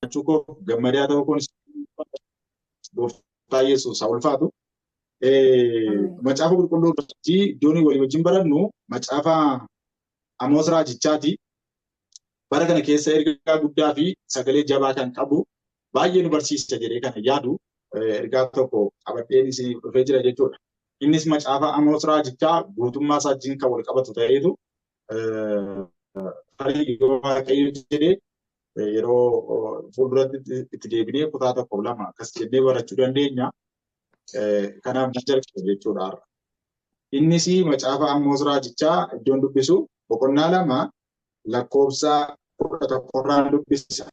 Jiraachuu koo gammadaa ta'uu kun gooftaa Yesuus haa ulfaatu. Macaafa qulqulluu irratti iddoon walii wajjin barannu macaafa Amoos Raajichaati. Bara kana keessa ergaa guddaa fi sagalee jabaa kan qabu baay'ee nu barsiisa jedhee kana yaadu ergaa tokko qabadheen isiniif dhufee jira jechuudha. Innis macaafa Amoos Raajichaa guutummaa isaa wajjin kan wal qabatu ta'eetu tarii yoo Waaqayyo jedhee yeroo fuulduratti itti deebinee kutaa tokko lama akkas jennee barachuu dandeenya. Kanaaf ni jalqaba jechuudha har'a. Innis macaafa Amoos Raajichaa iddoon dubbisu boqonnaa 2 lakkoofsa 11 irraan dubbisa.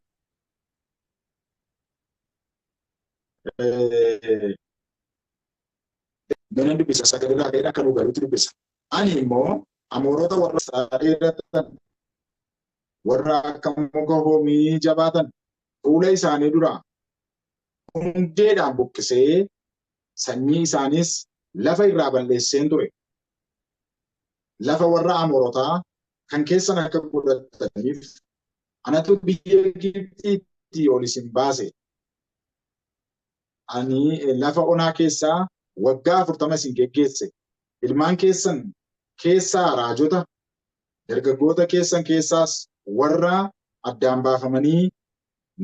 Ganan dubbisa sagalee irraa ka'ee akka nu galutti dubbisa. Ani immoo Amoorota warra dheeratan warra akka muka hoomii jabaatan fuula isaanii duraa hundeedhaan buqqisee sanyii isaaniis lafa irraa balleesseen ture. Lafa warra Amoorotaa kan keessan akka godhataniif anatu biyya Gibxiitii ol isin baase. Ani lafa onaa keessaa waggaa 40 isin geggeesse. Ilmaan keessan keessaa raajota, dargaggoota keessan keessaas warra addaan baafamanii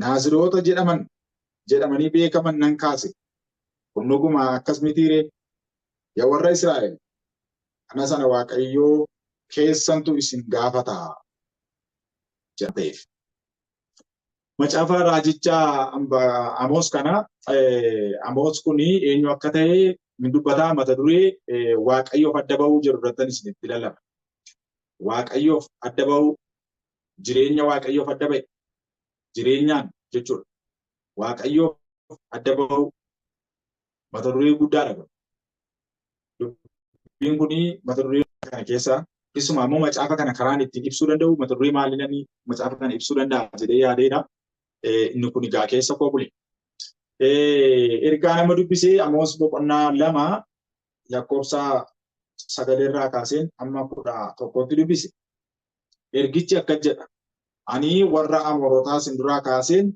Naaziroota jedhaman jedhamanii beekaman nan kaase. Kun dhuguma akkas mitii ree? Yaa warra Israa'el, ana sana Waaqayyoo keessantu isin gaafata jedha ta'eef. Macaafa raajicha Amoos kana Amoos kun eenyu akka ta'e ni dubbataa mata duree Waaqayyoof adda ba'uu jedhu irrattan isinitti lallaba. Waaqayyoof adda ba'uu jireenya Waaqayyoof adda ba'e jireenyaan jechuudha. Waaqayyoof adda ba'uu mata duree guddaadha kun. Dubbiin kun mata duree kana keessa keessumaa immoo macaafa kana karaan ittiin ibsuu danda'u mata duree maaliin macaafa kana ibsuu danda'a jedhee yaadeedha. Inni kun egaa keessa koo bule. Ergaa nama dubbisee Amoos boqonnaa 2 lakkoofsa sagaleerraa kaaseen amma 11tti dubbise. Ergichi akkas jedha. Ani warra Amoorotaa isin duraa kaaseen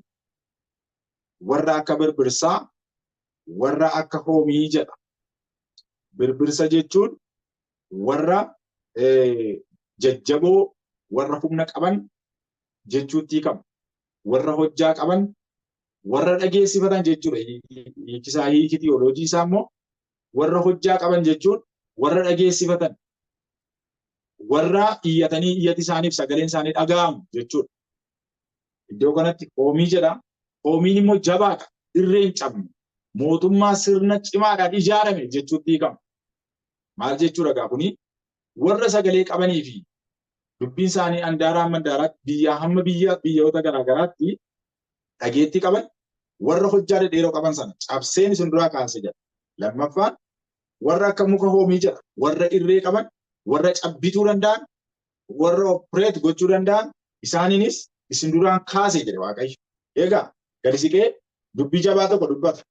warra akka birbirsaa warra akka hoomii jedha. Birbirsa jechuun warra jajjaboo warra humna qaban jechuutti hiikama. Warra hojjaa qaban warra dhageessifatan jechuudha. Hiikisaa hiiki tiyooloojii isaa immoo warra hojjaa qaban jechuun warra dhageessifatan warra iyyatanii iyyati isaaniif sagaleen isaanii dhaga'amu jechuudha. Iddoo kanatti hoomii jedha. Hoomiin immoo jabaadha. Irree hin cabne. Mootummaa sirna cimaadhaan ijaarame jechuutti hiikama. Maal jechuudha egaa kuni warra sagalee qabanii fi dubbiin isaanii andaaraa hamma andaaraatti biyyaa hamma biyya biyyoota garaa garaatti dhageettii qaban warra hojjaa dhedheeroo qaban sana cabseen isin duraa kaase jedha. Lammaffaan warra akka muka hoomii jedha. Warra irree qaban, warra cabbituu danda'an, warra opereet gochuu danda'an isaaniinis isin duraan kaase jedhe Waaqayyo. Egaa gadi siqee dubbii jabaa tokko dubbata.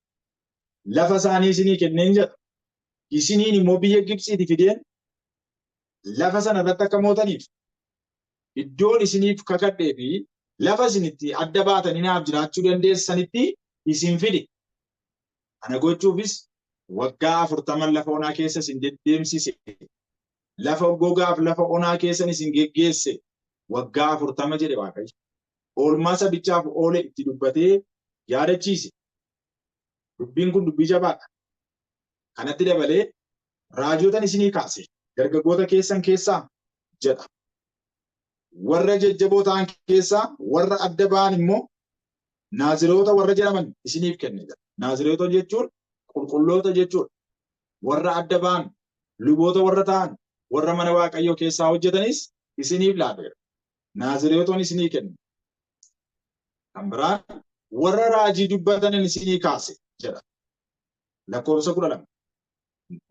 Lafa isaanii isinii kenneen jedha. Isiniin immoo biyya Gibxiiti fideen lafa sana irratti akka mootaniif iddoon isiniif kakadhee fi lafa isin itti adda baatanii naaf jiraachuu dandeessanitti isin fide. Kana gochuufis waggaa afurtaman lafa onaa keessa isin deddeemsise. Lafa gogaaf lafa onaa keessan isin geggeesse waggaa 40 jedhe Waaqayyo. Oolmaa sabichaaf oole itti dubbatee yaadachiise. Dubbiin kun dubbii jabaadha. Kanatti dabalee raajotan isinii kaase dargaggoota keessan keessaa jedha. Warra jajjaboo ta'an keessaa warra adda ba'an immoo Naaziroota warra jedhaman isiniif kenne jedha. Naaziroota jechuun qulqulloota jechuudha. Warra adda ba'an, luboota warra ta'an, warra mana Waaqayyoo keessaa hojjetanis isiniif laateera. Naazireeton isinii kenne. Kan biraan warra raajii dubbatanin isinii kaase jedha. Lakkoofsa 12.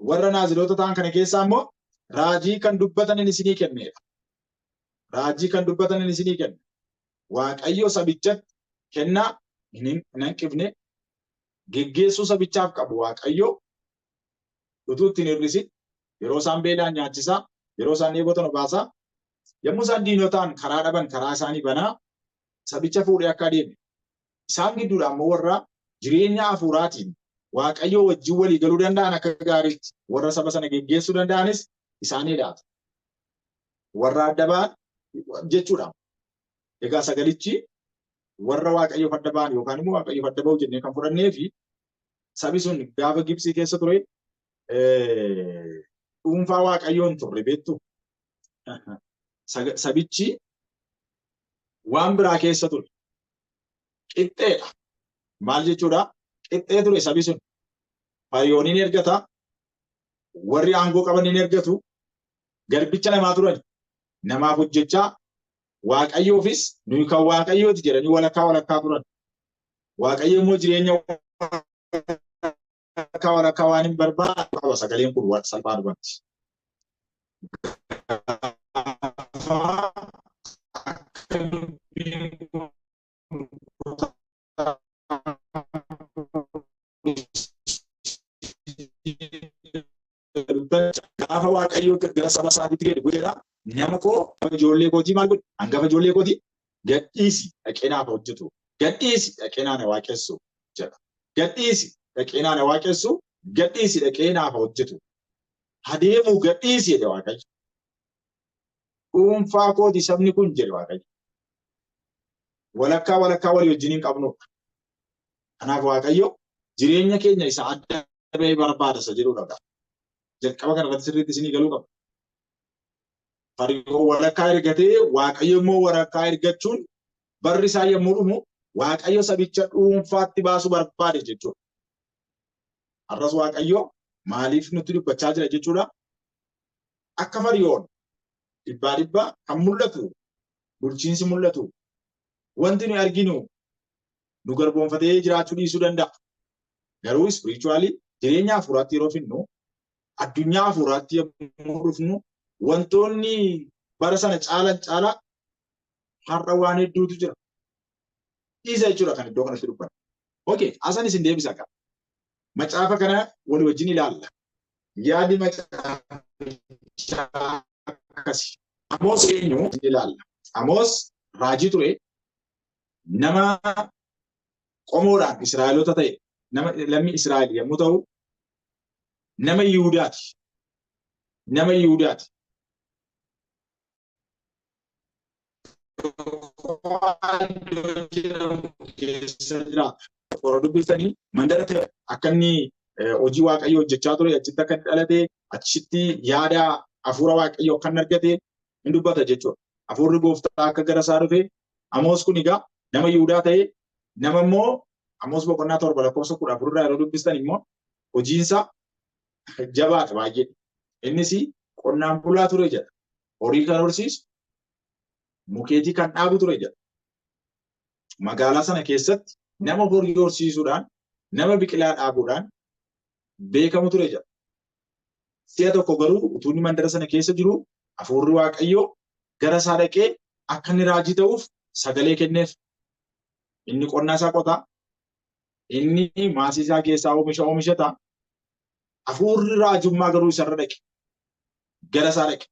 Warra Naaziroota ta'an kana keessaa immoo raajii kan dubbatanin isinii kenneera. Raajii kan dubbatanin isinii kenne. Waaqayyo sabichatti kennaa hin hanqifne geggeessuu sabichaaf qabu Waaqayyo utuu ittiin hir'isin yeroo isaan beelaan nyaachisaa, yeroo isaan dheebotan obaasaa, yommuu isaan diinotaan karaa dhaban karaa isaanii banaa sabicha fuudhee akka adeeme Isaan gidduudha ammoo warra jireenya hafuuraatiin Waaqayyoo wajjin walii galuu danda'an akka gaariitti warra saba sana geggeessuu danda'anis isaaniidha. Warra adda ba'an jechuudha. Egaa sagalichi warra Waaqayyoof adda ba'an yookaan immoo Waaqayyoof adda ba'u jennee kan fudhannee fi sabi sun gaafa Gibxii keessa ture dhuunfaa Waaqayyoo hin turre beektu. Sabichi waan biraa keessa ture. Qixxeedha. Maal jechuudha? Qixxee ture sabi sun. Fariyooniin ergata. Warri aangoo qaban hin ergatu. Garbicha namaa turan. Namaaf hojjechaa Waaqayyoofis nuyi kan Waaqayyooti jedhanii walakkaa walakkaa turan. Waaqayyo immoo jireenya walakkaa walakkaa waan hin barbaadu qaba sagaleen kun salphaa dhugatti. Gaafa akka dubbiin kun gaafa Waaqayyo gara saba isaatiitti gadi bu'eedha. Nama koo ijoollee kootii maal godhi? Hangafa ijoollee kootii gadhiisi dhaqee naaf hojjetu. Gadhiisi dhaqee naa na waaqessu jedha. Gadhiisi dhaqee naa na waaqessu. Gadhiisi dhaqee naaf hojjetu. Adeemuu gadhiisi jedhe Waaqayyo. Dhuunfaa kooti sabni kun jedhe Waaqayyo. Walakkaa walakkaa walii wajjin hin qabnudha. Kanaaf Waaqayyo jireenya keenya isa adda ba'ee barbaada isa jedhudha. Jalqaba kana irratti sirriitti isinii galuu qaba. Fari'oon walakkaa ergatee Waaqayyo immoo walakkaa ergachuun barri isaa yommuu dhumu Waaqayyo sabicha dhuunfaatti baasuu barbaade jechuudha. Har'as Waaqayyo maaliif nutti dubbachaa jira jechuudha. Akka Fari'oon dhibbaa dhibba kan mul'atu bulchiinsi mul'atu wanti nuyi arginu nu garboomfatee jiraachuu dhiisuu danda'a. Garuu spiritually jireenya hafuuraatti yeroo finnu addunyaa hafuuraatti yommuu dhufnu wantoonni bara sana caalan caalaa har'a waan hedduutu jira. Isa jechuudha kan iddoo kanatti dubbannu. Okay, asan isin deebisa qaba. Macaafa kana walii wajjin ilaalla. Yaadi macaafichaa akkasi. Amoos eenyu ilaalla. Amoos raajii ture nama qomoodhaan Israa'eloota ta'e nama lammii Israa'el yommuu ta'u nama Yihudaati. Nama Yihudaati. Keessa jiraata. Warra dubbistanii mandara ta'e akka inni hojii Waaqayyoo hojjechaa ture achitti akka inni dhalate achitti yaada hafuura Waaqayyoo akka inni argate hin dubbata jechuudha. Hafuurri gooftaa akka gara isaa dhufe Amoos kun egaa nama Yihudaa ta'e nama immoo Amoos boqonnaa 7 lakkoofsa 14 irraa yeroo dubbistan immoo hojiinsaa jabaadha baay'ee. Innis qonnaan bulaa ture jedha. Horii kan horsiisu, mukeetii kan dhaabu ture jedha. Magaalaa sana keessatti nama horii horsiisuudhaan, nama biqilaa dhaabuudhaan beekamu ture jedha. Si'a tokko garuu utuu inni mandara sana keessa jiru hafuurri Waaqayyoo gara isaa dhaqee akka inni raajii ta'uuf sagalee kenneef. Inni qonnaa isaa qotaa, inni maasii isaa keessaa oomisha oomishata. Hafuurri raajummaa garuu isarra dhaqe. Gara isaa dhaqe.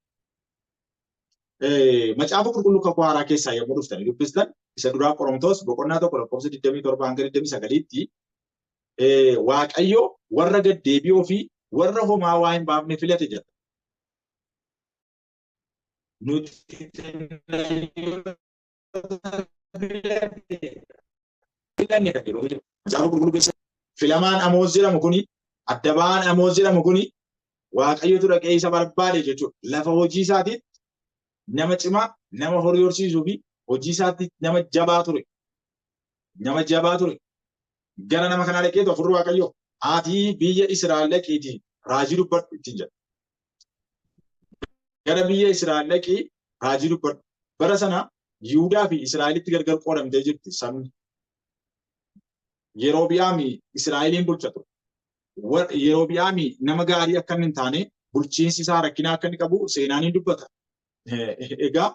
Macaafa qulqulluu kakuu haaraa keessaa yommuu dhuftanii dubbistan isa duraa Qorontos boqonnaa 1 lakkoofsa 27 hanga 29tti Waaqayyo warra gaddeebi'oo fi warra homaa waa hin baafne filate jedha. Nuti filanne kan jedhu Macaafa qulqulluu keessa filamaan Amoos jedhamu kuni adda ba'aan Amoos jedhamu kuni Waaqayyotu dhaqee isa barbaade jechuudha. Lafa hojii isaatiitti nama cimaa, nama horii horsiisuu fi hojii isaatti nama jabaa ture. Nama jabaa ture. Gara nama kanaa dhaqeetu hafuurri Waaqayyoo ati biyya Israa'el dhaqiitii raajii dubbadhu ittiin jedha. Gara biyya Israa'el dhaqii raajii dubbadhu. Bara sana Yihudaa fi Israa'elitti gargar qoodamtee jirti sabni. Yerobi'aami Israa'eliin bulcha ture. Yerobi'aami nama gaarii akka inni hin taane bulchiinsi isaa rakkina akka inni qabu seenaan hin dubbata. Egaa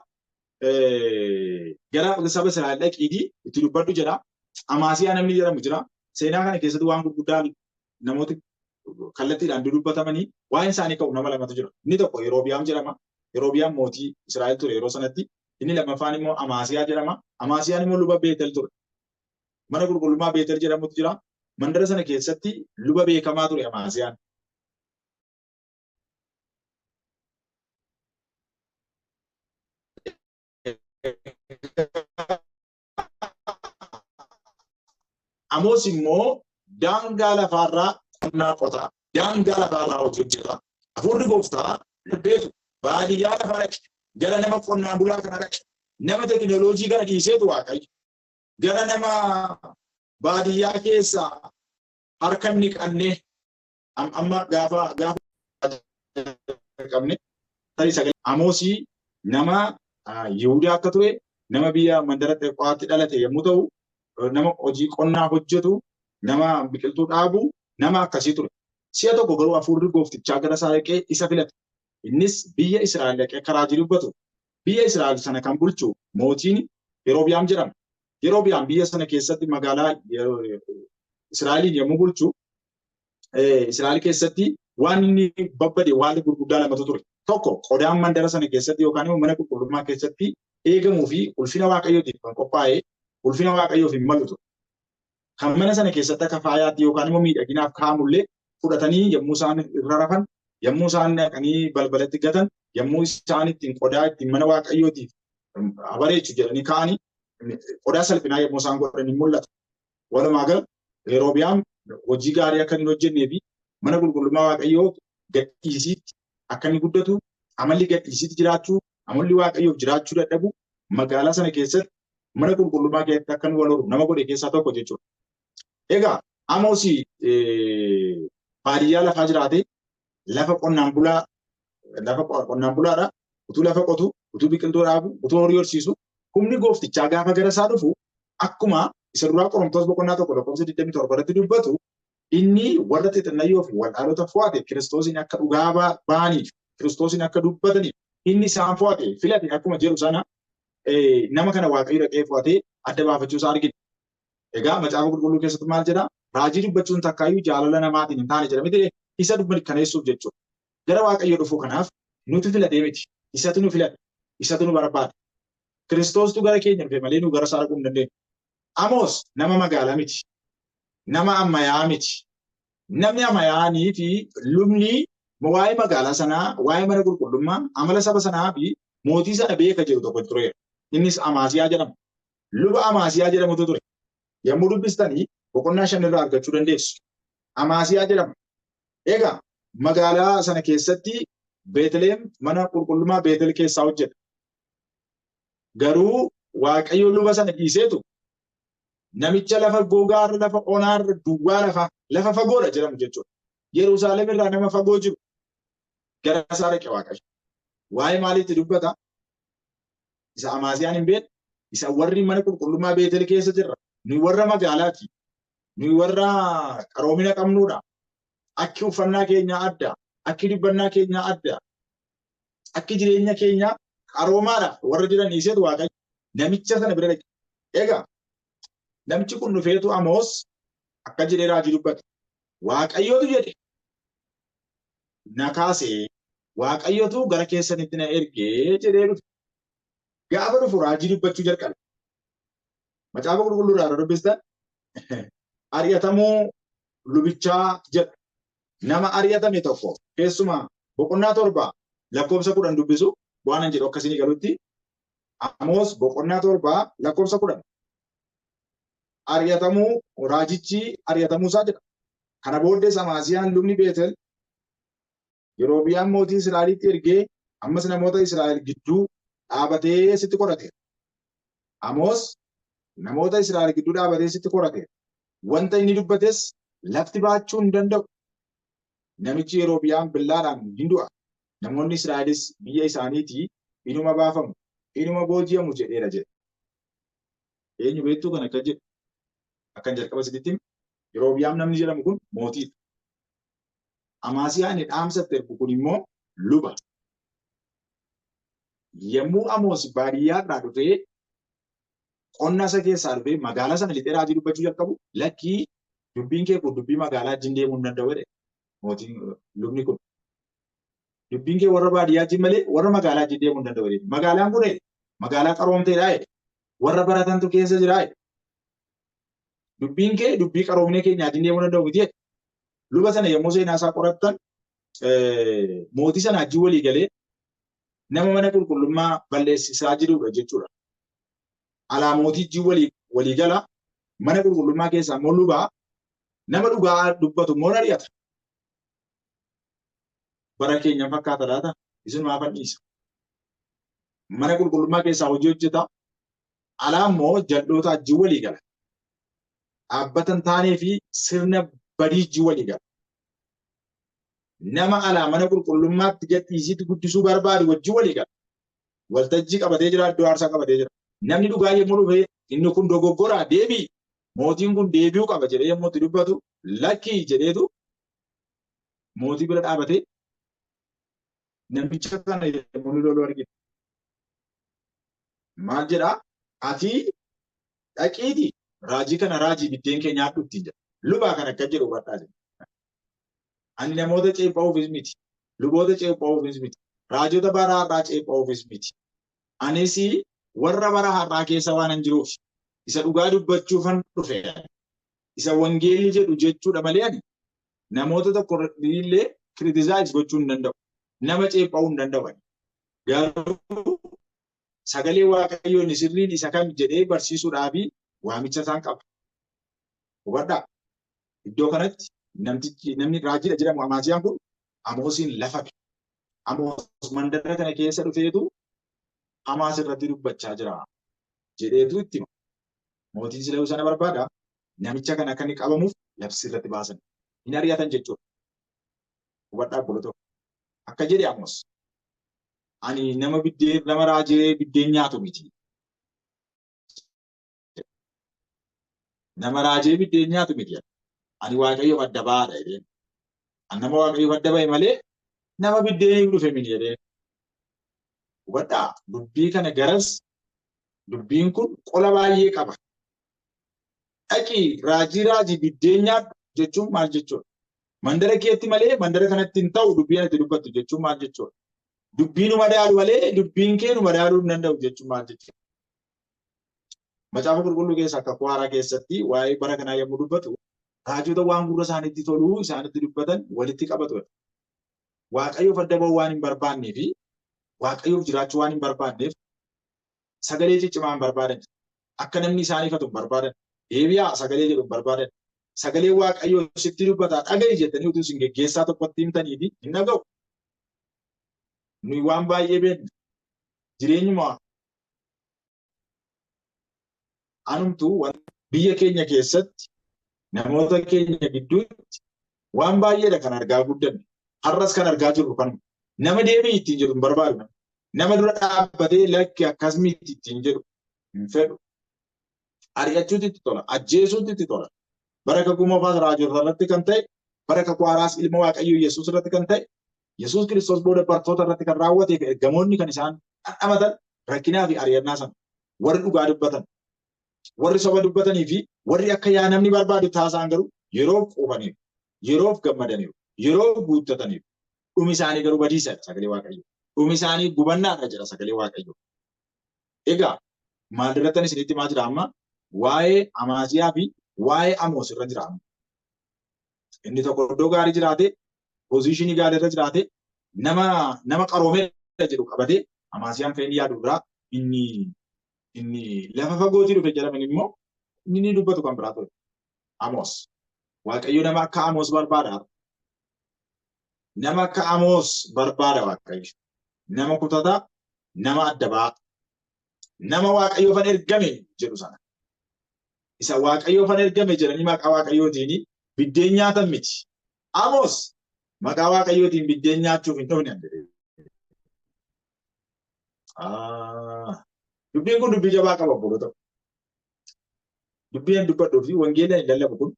gara saba Israa'el dhaqiitii itti dubbadhu jedha. Amaasiyaa namni jedhamu jira. Seenaa kana keessatti waan gurguddaa namooti kallattiidhaan dudubbatamanii waa'een isaanii ka'u nama lamatu jira. Inni tokko Yerobi'aam jedhama. Yerobi'aam mootii Israa'el ture yeroo sanatti. Inni lammaffaan immoo Amaasiyaa jedhama. Amaasiyaan immoo luba Beetel ture. Mana qulqullummaa Beetel jedhamutu jira. Mandara sana keessatti luba beekamaa ture Amaasiyaan. Amoos immoo daangaa lafaarraa qonnaa qota. Daangaa lafaarraa hojii hojjeta. Hafuurri gooftaa beeku baadiyyaa lafaa dhaqe. Gara nama qonnaan bulaa kana dhaqe. Nama teekinooloojii kana dhiiseetu Waaqayyo. Gara nama baadiyyaa keessaa harka inni qabne amma gaafa gaafa qabne tarii sagalee Amoosii nama Yihudaa akka ture nama biyya mandara Teqo'aatti dhalate yommuu ta'u nama hojii qonnaa hojjetu nama biqiltuu dhaabu nama akkasii ture. Si'a tokko garuu hafuurri gooftichaa gara isaa dhaqee isa filate. Innis biyya Israa'el dhaqee akka raajii dubbatu. Biyya Israa'el sana kan bulchu mootiin Yerobi'aam jedhama. Yerobi'aam biyya sana keessatti magaalaa Israa'eliin yommuu bulchu Israa'el keessatti waan inni babbade waan gurguddaa lamatu ture. Tokko qodaan mandara sana keessatti yookaan immoo mana qulqullummaa keessatti eegamuu fi ulfina Waaqayyootiif kan qophaa'e ulfina Waaqayyoof hin malu ture. Kan mana sana keessatti akka faayaatti yookaan immoo miidhaginaaf kaa'amullee fudhatanii yommuu isaan irra rafan, yommuu isaan dhaqanii balbalatti gatan, yommuu isaan ittiin qodaa ittiin mana Waaqayyootiif abareechu jedhanii kaa'anii qodaa salphinaa yommuu isaan godhan hin mul'ata. Walumaa gala Yerobi'aam hojii gaarii akka hin hojjennee fi mana qulqullummaa Waaqayyoo gadhiisiitti akka inni guddatu, amalli gadhiisiitti jiraachuu, amalli Waaqayyoof jiraachuu dadhabu magaalaa sana keessatti mana qulqullummaa keessatti akka inni wal horu nama godhe keessaa tokko jechuudha. Egaa Amoos baadiyyaa lafaa jiraate lafa qonnaan bulaa lafa qonnaan bulaadha. Utuu lafa qotu, utuu biqiltuu dhaabu, utuu horii horsiisu humni gooftichaa gaafa gara isaa dhufu akkuma isa duraa Qorontos boqonnaa 1 lakkoofsa 27 irratti dubbatu inni warra xixinnayyoo fi wal'aalota fo'ate Kiristoosiin akka dhugaa ba'aniif Kiristoosiin akka dubbataniif inni isaan fo'ate filate akkuma jedhu sana nama kana Waaqayyo dhaqee fo'atee adda baafachuu isaa argina. Egaa macaafa qulqulluu keessatti maal jedha? Raajii dubbachuun takkaayyuu jaalala namaatiin hin taane jedha miti isa mirkaneessuuf jechuudha. Gara Waaqayyo dhufuu kanaaf nuti filatee miti. Isatu nu filate. Isatu nu barbaada. Kiristoostu gara keenya dhufe malee nu gara isaa dhaquu hin dandeenyu. Amoos nama magaalaa miti. Nama ammayaa miti. Namni ammayaanii fi lubni waa'ee magaalaa sanaa, waa'ee mana qulqullummaa, amala saba sanaa fi mootii sana beeka jedhu tokko tureera. Innis Amaasiyaa jedhama. Luba Amaasiyaa jedhamutu ture. Yommuu dubbistanii boqonnaa 5 irraa argachuu dandeessu. Amaasiyaa jedhama. Egaa magaalaa sana keessatti Beetleem mana qulqullummaa Beetel keessaa hojjeta. Garuu Waaqayyo luba sana dhiiseetu namicha lafa gogaarra lafa onaarra duwwaa lafa lafa fagoodha jedhamu jechuudha. Yerusaalem irraa nama fagoo jiru gara isaa dhaqe Waaqayyo. Waa'ee maaliitti dubbata? Isa Amaasiyaan hin beekne, isa warri mana qulqullummaa Beetel keessa jirra. Nuyi warra magaalaati. Nuyi warra qaroomina qabnuudha. Akki uffannaa keenyaa adda. Akki dubbannaa keenyaa adda. Akki jireenya keenyaa qaroomaadha. Warra jiran dhiiseetu Waaqayyo namicha sana bira dhaqe. Egaa namichi kun dhufeetu Amoos akka jedhee raajii dubbate. Waaqayyotu jedhe na kaasee Waaqayyotu gara keessanitti na ergee jedhee dhufe. Gaafa dhufu raajii dubbachuu jalqabe. Macaafa qulqulluu irraa yeroo dubbistan ari'atamuu lubichaa jedha. Nama ari'atame tokko keessumaa boqonnaa 7 lakkoofsa 10 dubbisu waan an jedhu akka isinii galutti Amoos boqonnaa 7 lakkoofsa 10 ari'atamuu raajichi ari'atamuu isaa jedha. Kana booddees Amaasiyaan lubni Beetel Yerobi'aam mootii Israa'elitti ergee ammas namoota Israa'el gidduu dhaabatee sitti qorate. Amoos namoota Israa'el gidduu dhaabatee sitti qorate. Wanta inni dubbates lafti baachuu hin danda'u. Namichi Yerobi'aam billaadhaan hin du'a. Namoonni Israa'elis biyya isaaniitii inuma baafamu, inuma booji'amu jedheera jedhe. Eenyu beektuu kan akka jedhu? Akkan jalqaba isinitti hime Yerobi'aam namni jedhamu kun mootiidha. Amaasiyaa inni dhaamsa itti ergu kun immoo luba. Yommuu Amoos baadiyyaa irraa dhufee qonna isa keessaa dhufee magaalaa sana lixee raajii dubbachuu jalqabu lakkii dubbiin kee kun dubbii magaalaa wajjin deemuu hin danda'u jedhe mootiin lubni kun. Dubbiin kee warra baadiyyaa wajjin malee warra magaalaa wajjin deemuu hin danda'u jedhe. Magaalaan kun magaalaa qaroomteedha jedhe. Warra baratantu keessa jira jedhe. Dubbiin kee dubbii qaroomina keenyaatiin deemuu danda'u miti jedhe. Luba sana yommuu seenaa isaa qorattan mootii sana wajjin walii galee nama mana qulqullummaa balleessisaa jirudha jechuudha. Alaa mootii wajjin walii gala, mana qulqullummaa keessaa immoo lubaa nama dhugaa dubbatu immoo ari'ata. Bara keenya fakkaata laata? Isin maafan dhiisa? Mana qulqullummaa keessaa hojii hojjeta, alaa immoo jal'oota wajjin walii gala. Dhaabbata hin taanee fi sirna badii wajjin walii gala. Nama alaa mana qulqullummaatti gadhiisiitti guddisuu barbaadu wajjin walii gala. Waltajjii qabatee jira, iddoo aarsaa qabatee jira. Namni dhugaa yommuu dhufe inni kun dogoggoraa deebii, mootiin kun deebi'uu qaba jedhee yommuu itti dubbatu lakkii jedheetu mootii bira dhaabatee namicha kana yommuu inni lolu argina. Maal jedhaa? Ati dhaqiitii raajii kana raajii biddeen kee nyaadhu ittiin jedha. Lubaa kan akka jedhu hubadhaa jedha. Ani namoota ceepha'uufis miti. Luboota ceepha'uufis miti. Raajota bara har'aa ceepha'uufis miti. Anis warra bara har'aa keessa waan hin jiruuf isa dhugaa dubbachuufan dhufe. Isa wangeelli jedhu jechuudha malee ani namoota tokko illee criticize gochuu hin danda'u. Nama ceepha'uu hin danda'u. Garuu sagalee Waaqayyoo inni sirriin isa kam jedhee barsiisuudhaafi waamicha isaan qaba. Hubadhaa. Iddoo kanatti namtichi namni raajiidha jedhamu Amaasiyaan kun Amoosiin lafabe. Amoos mandara kana keessa dhufeetu Hamaas irratti dubbachaa jira jedheetu itti hima. Mootiin silayuu sana barbaada. Namicha kana akka inni qabamuuf labsii irratti baasan. Hin ari'atan jechuudha. Hubadhaa obboloota. Akka jedhe Amoos. Ani nama biddeen nama raajee biddeen nyaatu miti. Nama raajee biddeen nyaatu miti. Ani Waaqayyoof adda ba'aadha jedheen. Ani nama Waaqayyoof adda ba'e malee nama biddeeniif dhufe miti jedheen. Hubadhaa, dubbii kana garas dubbiin kun qola baay'ee qaba. Dhaqii raajii raajii biddeen nyaadhu jechuun maal jechuudha? Mandara keetti malee mandara kanatti hin ta'u dubbiin ati dubbattu jechuun maal jechuudha? Dubbii nu madaalu malee dubbiin kee nu madaaluu hin danda'u jechuun maal jechuudha? Macaafa Qulqulluu keessa akka Kakuu Haaraa keessatti waa'ee bara kanaa yommuu dubbatu raajota waan gurra isaaniitti toluu isaanitti dubbatan walitti qabatu. Waaqayyoof adda ba'uu waan hin barbaannee fi Waaqayyoof jiraachuu waan hin barbaanneef sagalee ciccimaa hin barbaadan. Akka namni isaan ifatu hin barbaadan. Deebi'aa sagalee jedhu hin barbaadan. Sagalee Waaqayyoo sitti dubbataa dhaga'i jettanii utuu isin geggeessaa tokkotti himtanii fi hin dhaga'u. Nuyi waan baay'ee beekna. Jireenyuma anumtuu biyya keenya keessatti namoota keenya gidduutti waan baay'eedha kan argaa guddanne. Har'as kan argaa jirru kanuma. Nama deebii ittiin jedhu hin barbaadu. Nama dura dhaabbatee lakki akkas miti ittiin jedhu hin fedhu. Ari'achuutu itti tola. Ajjeesuutu itti tola. Bara kakuu moofaas raajota irratti kan ta'e, bara kakuu haaraas ilma Waaqayyoo Yesuus irratti kan ta'e, Yesuus Kiristoos booda bartoota irratti kan raawwatee fi ergamoonni kan isaan dhandhamatan rakkinaa fi ari'annaa sana. Warri dhugaa dubbatan, warri soba dubbatanii fi warri akka yaa namni barbaadu taasaan garuu yeroof quufaniiru, yeroof gammadaniiru, yeroof guuttataniiru. Dhumi isaanii garuu badiisadha sagalee Waaqayyoo. Dhumi isaanii gubannaadha jedha sagalee Waaqayyoo. Egaa maal irrattan isinitti himaa jira amma? Waa'ee Amaasiyaa fi waa'ee Amoos irra jira amma. Inni tokko iddoo gaarii jiraate, poziishinii gaarii irra jiraate, nama nama qaroomeedha jedhu qabatee Amaasiyaan kan inni yaadu biraa, inni inni lafa fagootii dhufe jedhaman immoo inni ni dubbatu kan biraa ture. Amoos. Waaqayyo nama akka Amoos barbaada. Nama akka Amoos barbaada Waaqayyo. Nama kutataa, nama adda ba'aa, nama Waaqayyoofan ergame jedhu sana. Isa Waaqayyoofan ergame jedhanii maqaa Waaqayyootiin biddeen nyaatan miti. Amoos maqaa Waaqayyootiin biddeen nyaachuuf hin dhufne jedhe. Dubbiin kun dubbii jabaa qaba obboloota. Dubbiin ani dubbadhuu fi wangeelli ani lallabu kun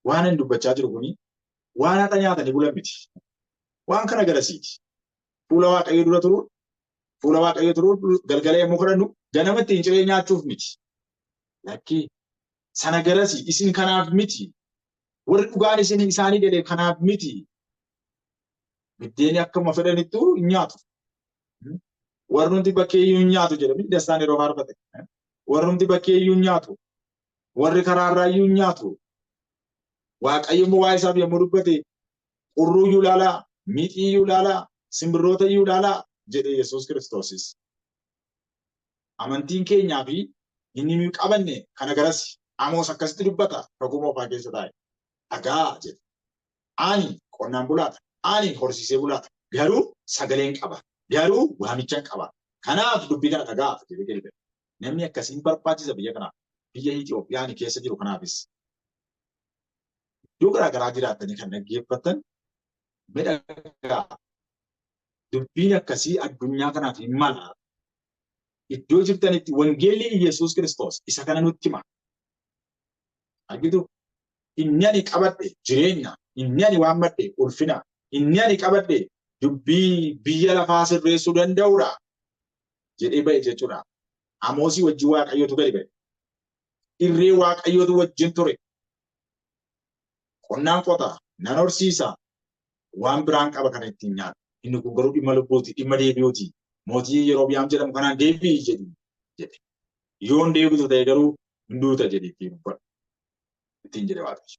waan ani dubbachaa jiru kuni waan haxa nyaatanii bulan miti. Waan kana garasiiti. Fuula Waaqayyoo dura turuun, fuula Waaqayyoo turuun galgala yommuu kadhannu ganama ittiin ciree nyaachuuf miti. Lakkii sana garasi isin kanaaf miti. Warri dhugaan isin isaanii gale kanaaf miti. Biddeeni akkuma fedhanittu hin nyaatu. Warrumti bakkee iyyuu hin nyaatu jedhame dastaan yeroo faarfate. Warrumti bakkee iyyuu hin nyaatu. Warri karaarraa iyyuu hin nyaatu. Waaqayyo immoo waa'ee isaaf yommuu dubbate qurruu iyyuu ilaalaa, mixii iyyuu ilaalaa, simbirroota iyyuu ilaalaa jedhe Yesuus Kiristoosis. Amantiin keenyaa fi inni nuyi qabanne kana garas Amoos akkasitti dubbata kakuu moofaa keessa taa'e. Dhagaa jedhe. Ani qonnaan bulaadha. Ani horsiisee bulaadha. Garuu sagaleen qaba. Garuu waamichan qaba. Kanaaf dubbii kana dhagaa jedhee gadi ba'e. Namni akkasiin barbaachisa biyya kanaaf. Biyya Itoophiyaan keessa jiru kanaafis. Iddoo garaa garaa jiraattanii kan dhaggeeffattan midhagaa. Dubbiin akkasii addunyaa kanaaf hin mala. Iddoo jirtanitti wangeelli Yesuus Kiristoos isa kana nutti hima. Argitu? Inni ani qabadhe jireenya, inni ani waammadhe ulfina, inni ani qabadhe dubbii biyya lafaa sirreessuu danda'udha jedhee ba'e jechuudha. Amoosii wajjin Waaqayyotu gadi ba'e. Irree Waaqayyotu wajjin ture. Qonnaan qota, nan horsiisa, waan biraan qaba kana ittiin nyaadha. Inni kun garuu dhimma lubbuuti, dhimma deebi'uuti. Mootii Yerobi'aam jedhamu kanaan deebi'i jedhi jedhe. Yoon deebitu ta'e garuu hin duuta jedhi ittiin dubbadhu. Ittiin jedhe Waaqayyo.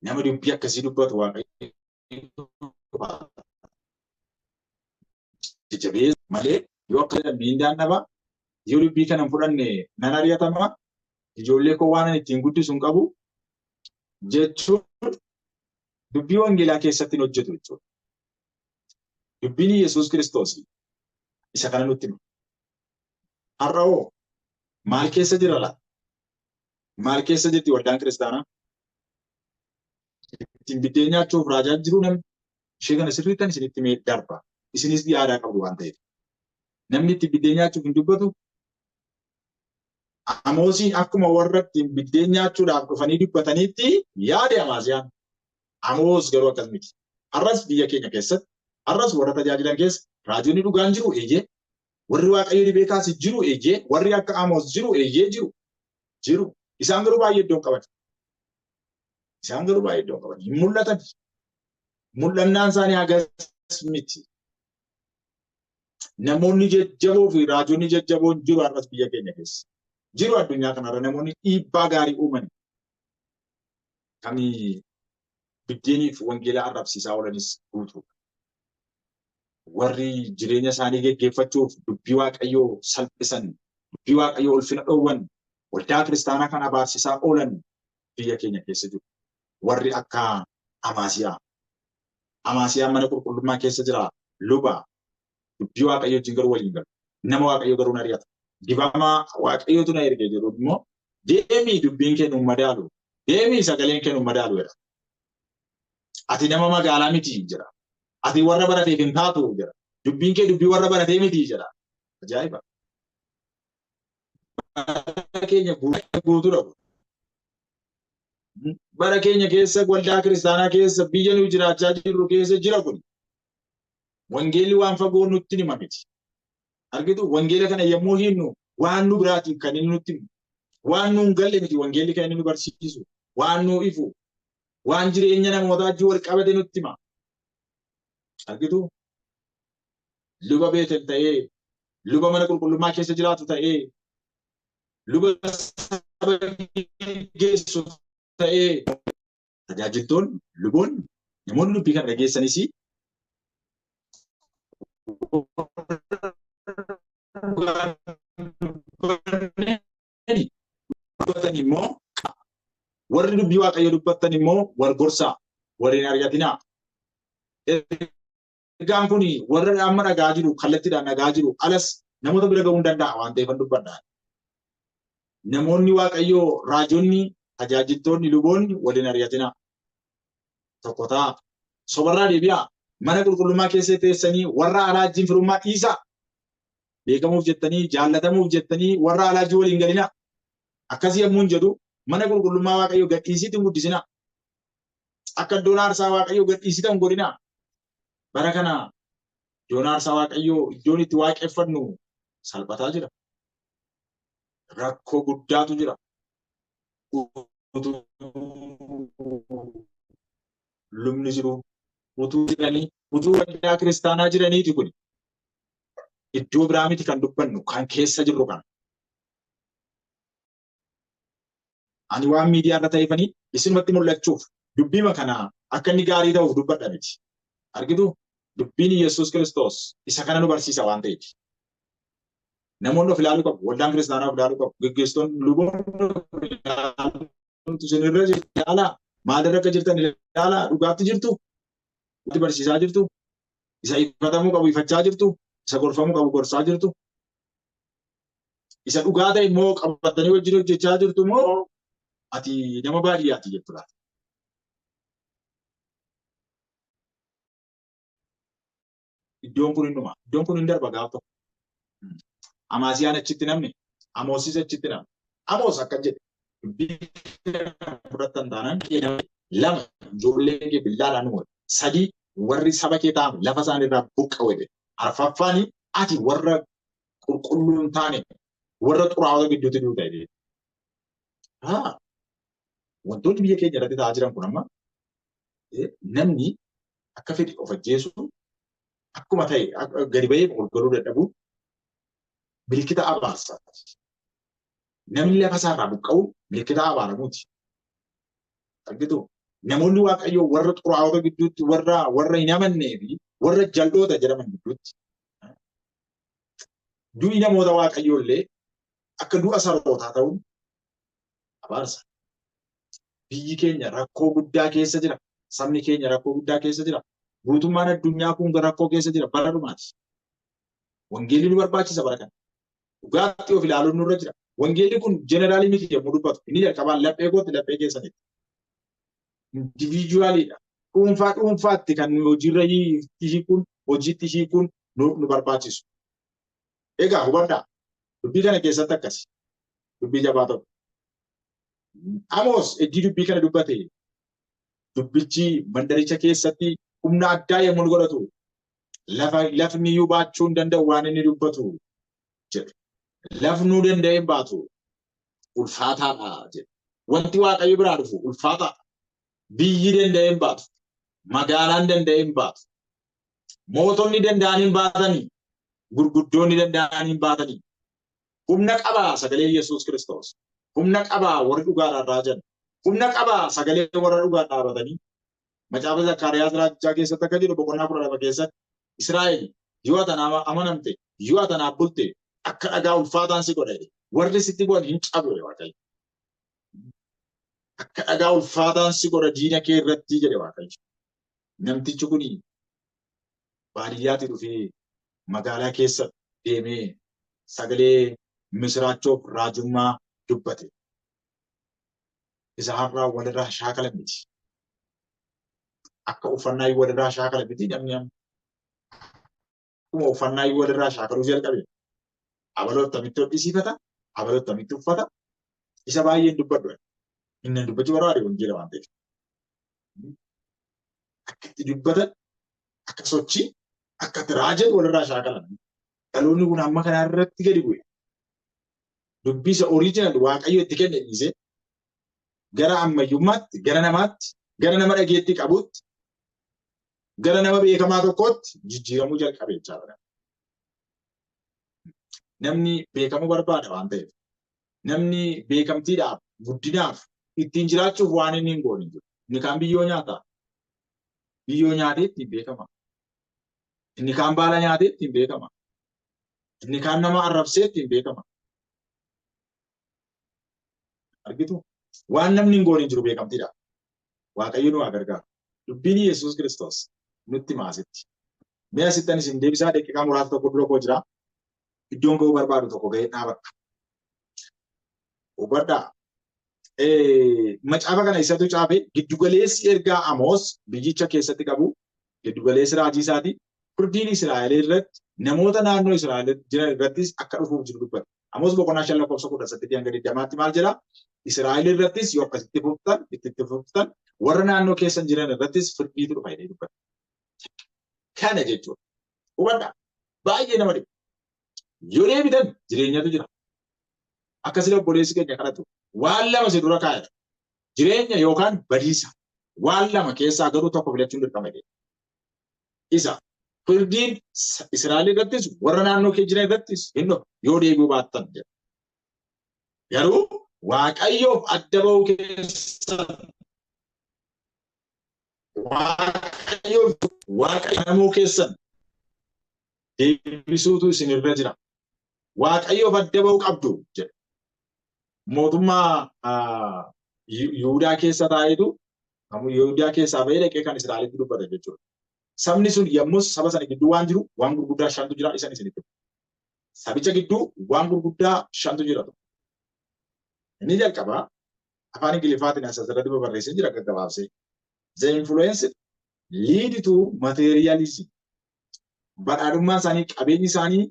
Nama dubbii akkasii dubbatu Waaqayyo jajjabeessa malee yoo akka jedhan miindaan dhaba yoo dubbii kana hin fudhanne nan ari'atama ijoollee koo waan ani ittiin guddisu hin qabu jechuun dubbii wangeelaa keessatti hin hojjetu jechuudha. Dubbiin Yesuus Kiristoos isa kana nutti hima. Har'a hoo maal keessa jira laata? Maal keessa jirti waldaan kiristaanaa? Ittiin biddeen nyaachuuf raajaa jiru namni ishee kana sirriittan isinitti mee darba. Isinis yaadaa qabdu waan ta'eef. Namni ittiin biddeen nyaachuuf hin dubbatu. Amoosiin akkuma warra ittiin biddeen nyaachuudhaaf dhufanii dubbataniitti yaade Amaasiyaan. Amoos garuu akkas miti. Har'as biyya keenya keessatti, har'as warra tajaajilan keessa raajonni dhugaan jiru eeyyee. Warri Waaqayyo dhibee kaase jiru eeyyee. Warri akka Amoos jiru eeyyee jiru. Jiru. Isaan garuu baay'ee iddoo hin qaban. Isaan garuu baay'ee iddoo hin qaban. Hin mul'atan. Mul'annaan isaanii hagas miti. Namoonni jajjaboo fi raajonni jajjaboon jiru har'as biyya keenya keessa. Jiru addunyaa kanarra namoonni dhiibbaa gaarii uuman kan biddeeniif wangeela arrabsiisaa oolanis guutuudha. Warri jireenya isaanii geggeeffachuuf dubbii Waaqayyoo salphisan, dubbii Waaqayyoo ulfina dhoowwan, waldaa kiristaanaa kan abaarsisaa oolan biyya keenya keessa jiru. Warri akka Amaasiyaa. Amaasiyaan mana qulqullummaa keessa jira luba dubbii Waaqayyoo wajjin garuu waliin galu. Nama Waaqayyoo garuu na ari'ata. Dibamaa Waaqayyootu na erge jedhu immoo deemii dubbiin kee nu madaalu, deemii sagaleen kee nu madaalu jedha. Ati nama magaalaa miti jedha. Ati warra barateef hin taatu jedha. Dubbiin kee dubbii warra baratee miti jedha. Ajaa'iba. Bara keenya guutuudha kun. Bara keenya keessa waldaa kiristaanaa keessa biyya nuyi jiraachaa jirru keessa jira kun. Wangeelli waan fagoo nutti hima miti. Argitu wangeela kana yommuu hiinnu waan nu biraatiin kan inni nutti himu. Waan nu hin galle miti wangeelli kan inni nu barsiisu. Waan nu ifu. Waan jireenya namootaa wajjin wal qabate nutti hima. Argitu luba Beetel ta'ee, luba mana qulqullummaa keessa jiraatu ta'ee, luba saba geggeessu ta'ee, tajaajiltoonni, luboonni, namoonni dubbii kana dhageessanis dubbatan immoo warri dubbii Waaqayyoo dubbattan immoo wal gorsaa, wal hin ari'atinaa. Ergaan kun warra amma dhagaa jiru kallattiidhaan dhagaa jiru alas namoota bira ga'uu hin danda'a waan ta'eefan dubbadha. Namoonni Waaqayyoo raajonni, tajaajiltoonni, luboonni wal hin ari'atinaa. Tokko ta'a. Sobarraa deebi'aa. Mana qulqullummaa keessa teessanii warra alaa wajjin firummaa dhiisaa. Beekamuuf jettanii, jaallatamuuf jettanii warra alaa wajjin waliin galinaa. Akkasii yommuun jedhu mana qulqullummaa Waaqayyoo gadhiisiitti hin guddisinaa. Akka iddoon aarsaa Waaqayyoo gadhiisitan godhinaa. Bara kana iddoon aarsaa Waaqayyoo iddoon itti waaqeffannu salphataa jira. Rakkoo guddaatu jira. Utuu lubni jiru, utuu jiranii, utuu waldaa kiristaanaa jiraniiti kuni. Iddoo biraa miti kan dubbannu kan keessa jirru kana. Ani waan miidiyaa irra ta'eefanii isinumatti mul'achuuf dubbiima kana akka inni gaarii ta'uuf dubbadha miti. Argitu dubbiin Yesuus Kiristoos isa kana nu barsiisa waan ta'eef. Namoonni of ilaaluu qabu. Waldaan kiristaanaa of ilaaluu qabu. Geggeessitoonni luboonni of ilaaluu isin irra ilaalaa. Maalirra akka jirtan ilaalaa. Dhugaatti jirtu. Dhugaatti barsiisaa jirtu. Isa ifatamuu qabu ifachaa jirtu. Isa gorfamuu qabu gorsaa jirtu. Isa dhugaa ta'e immoo qabatanii wajjin hojjechaa jirtu moo ati nama baadiyyaati jechuudha. Iddoon kun hin dhuma. Iddoon kun hin darba gaaf tokko. Amaasiyaan achitti namni, Amoosis achitti namni. Amoos akka jedhe dubbii fudhattan taanaan lama ijoolleen kee billaadhaan dhumu. Sadii warri saba kee ta'an lafa isaanii irraa buqqa'u jedhe. Arfaffaan ati warra qulqulluu hin taane warra xuraa'ota gidduutti duuta jedhe. Wantoonni biyya keenya irratti ta'aa jiran kun amma namni akka fedhe of ajjeesu akkuma ta'e gadi ba'ee ol galuu dadhabuun milikita abaarsaati. Namni lafa isaarraa buqqa'u milikita abaaramuuti. Argitu namoonni Waaqayyoo warra xuraa'ota gidduutti warra hin amannee fi warra jal'oota jedhaman gidduutti du'i namoota Waaqayyoo illee akka du'a sarootaa ta'uun abaarsa. Biyyi keenya rakkoo guddaa keessa jira. Sabni keenya rakkoo guddaa keessa jira. Guutummaan addunyaa kun rakkoo keessa jira. Bara dhumaati. Wangeelli nu barbaachisa bara kana. Dhugaatti of ilaaluun nurra jira. Wangeelli kun jeneraalii miti yommuu dubbatu. Inni jalqabaan laphee kootti laphee keessanitti. Indiviijuwaaliidha. Dhuunfaa dhuunfaatti kan nu hojiirra hiikuun hojiitti hiikuun nu barbaachisu. Egaa hubadhaa. Dubbii kana keessatti akkasi. Dubbii jabaa tokko. Amoos eddii dubbii kana dubbate dubbichi mandaricha keessatti humna addaa yommuu godhatu lafa lafni iyyuu baachuu hin danda'u waan inni dubbatu jedhe. Lafnuu danda'ee hin baatu ulfaataadha jedhe. Wanti Waaqayyo biraa dhufu ulfaataadha. Biyyi danda'ee hin baatu. Magaalaan danda'ee hin baatu. Mootonni danda'anii hin baatanii. Gurguddoonni danda'anii hin baatanii. Humna qabaa sagalee Yesuus Kiristoos. Humna qabaa warri dhugaadhaan raajan. Humna qabaa sagalee warra dhugaan dhaabatanii. Macaafa Zakkaariyaas raajichaa keessatti akka jedhu boqonnaa 12 keessatti Israa'el yoo ati amanamte yoo ati anaaf bulte akka dhagaa ulfaataan si godha jedhe. Warri sitti bu'an hin cabu jedhe Waaqayyo. Akka dhagaa ulfaataan si godha diina kee irratti jedhe Waaqayyo. Namtichi kun baadiyyaatii dhufee magaalaa keessa deemee sagalee misiraachoof raajummaa dubbate. Isa har'aa walirraa shaakalan miti. Akka uffannaa walirraa shaakalan miti namni amma. Akkuma uffannaa walirraa shaakaluu jalqabe. Abaloo attamitti hodhisiifata, abaloo attamitti uffata. Isa baay'een dubbadhu. Inni dubbachuu barbaade wangeela waan ta'eef. Akka itti dubbatan, akka sochii, akka itti raajan walirraa shaakalan. Dhaloonni kun amma kana irratti gadi bu'e. Dubbii isa oriijinal Waaqayyo itti kenne dhiisee gara ammayyummaatti, gara namaatti, gara nama dhageettii qabuutti, gara nama beekamaa tokkootti jijjiiramuu jalqabe jechaadha. Namni beekamuu barbaada waan ta'eef. Namni beekamtiidhaaf, guddinaaf, ittiin jiraachuuf waan inni hin goone jiru. Inni kaan biyyoo nyaata. Biyyoo nyaatee ittiin beekama. Inni kaan baala nyaatee ittiin beekama. Inni kaan nama arrabsee ittiin beekama. Argitu? Waan namni hin goone hin jiru beekamtiidha. Waaqayyo nu haa gargaaru. Dubbiin Yesuus Kiristoos nutti maasitti. Mee asittan isin deebisaa daqiiqaa muraasa tokko dura koo jira. Iddoon ga'uu barbaadu tokko ga'ee dhaabadha. Hubadhaa. Macaafa kana isatu caafe giddugaleessi ergaa Amoos biyyicha keessatti qabu giddugaleessi raajii isaati. Firdiin Israa'el irratti namoota naannoo Israa'el jiran irrattis akka dhufuuf jiru dubbata. Amoos boqonnaa 5 lakkoofsa 18 hanga 20tti maal jedha? Israa'el irrattis yoo akkasitti fuftan itti fuftan warra naannoo keessan jiran irrattis firdiitu dhufa jedhee dubbata. Kana jechuudha. Hubadhaa. Baay'ee nama dhiba. Yoo deebitan jireenyatu jira. Akka sila obboleessi keenya kadhatu waan lama si dura kaayata. Jireenya yookaan badiisa. Waan lama keessaa garuu tokko filachuun dirqama jedhe. Isa firdiin Israa'el irrattis warra naannoo kee jiran irrattis hin dhufu yoo deebi'uu baattan jedha. Garuu Waaqayyoof adda ba'uu keessan, Waaqayyoof Waaqayyo keessan deebisuutu isinirra jira. Waaqayyoof adda ba'uu qabdu jedha. Mootummaa Yihudaa keessa taa'etu Yihudaa keessaa ba'ee dhaqee kan Israa'elitti dubbata jechuudha. Sabni sun yommus saba sana gidduu waan jiru waan gurguddaa shantu jira isan isinitti. Sabicha gidduu waan gurguddaa shantu jira. Inni jalqabaa afaan Ingiliffaatiin asirratti barreessee jira gaggabaabsee. The influence lead to materialism. Badhaadhummaan isaanii, qabeenyi isaanii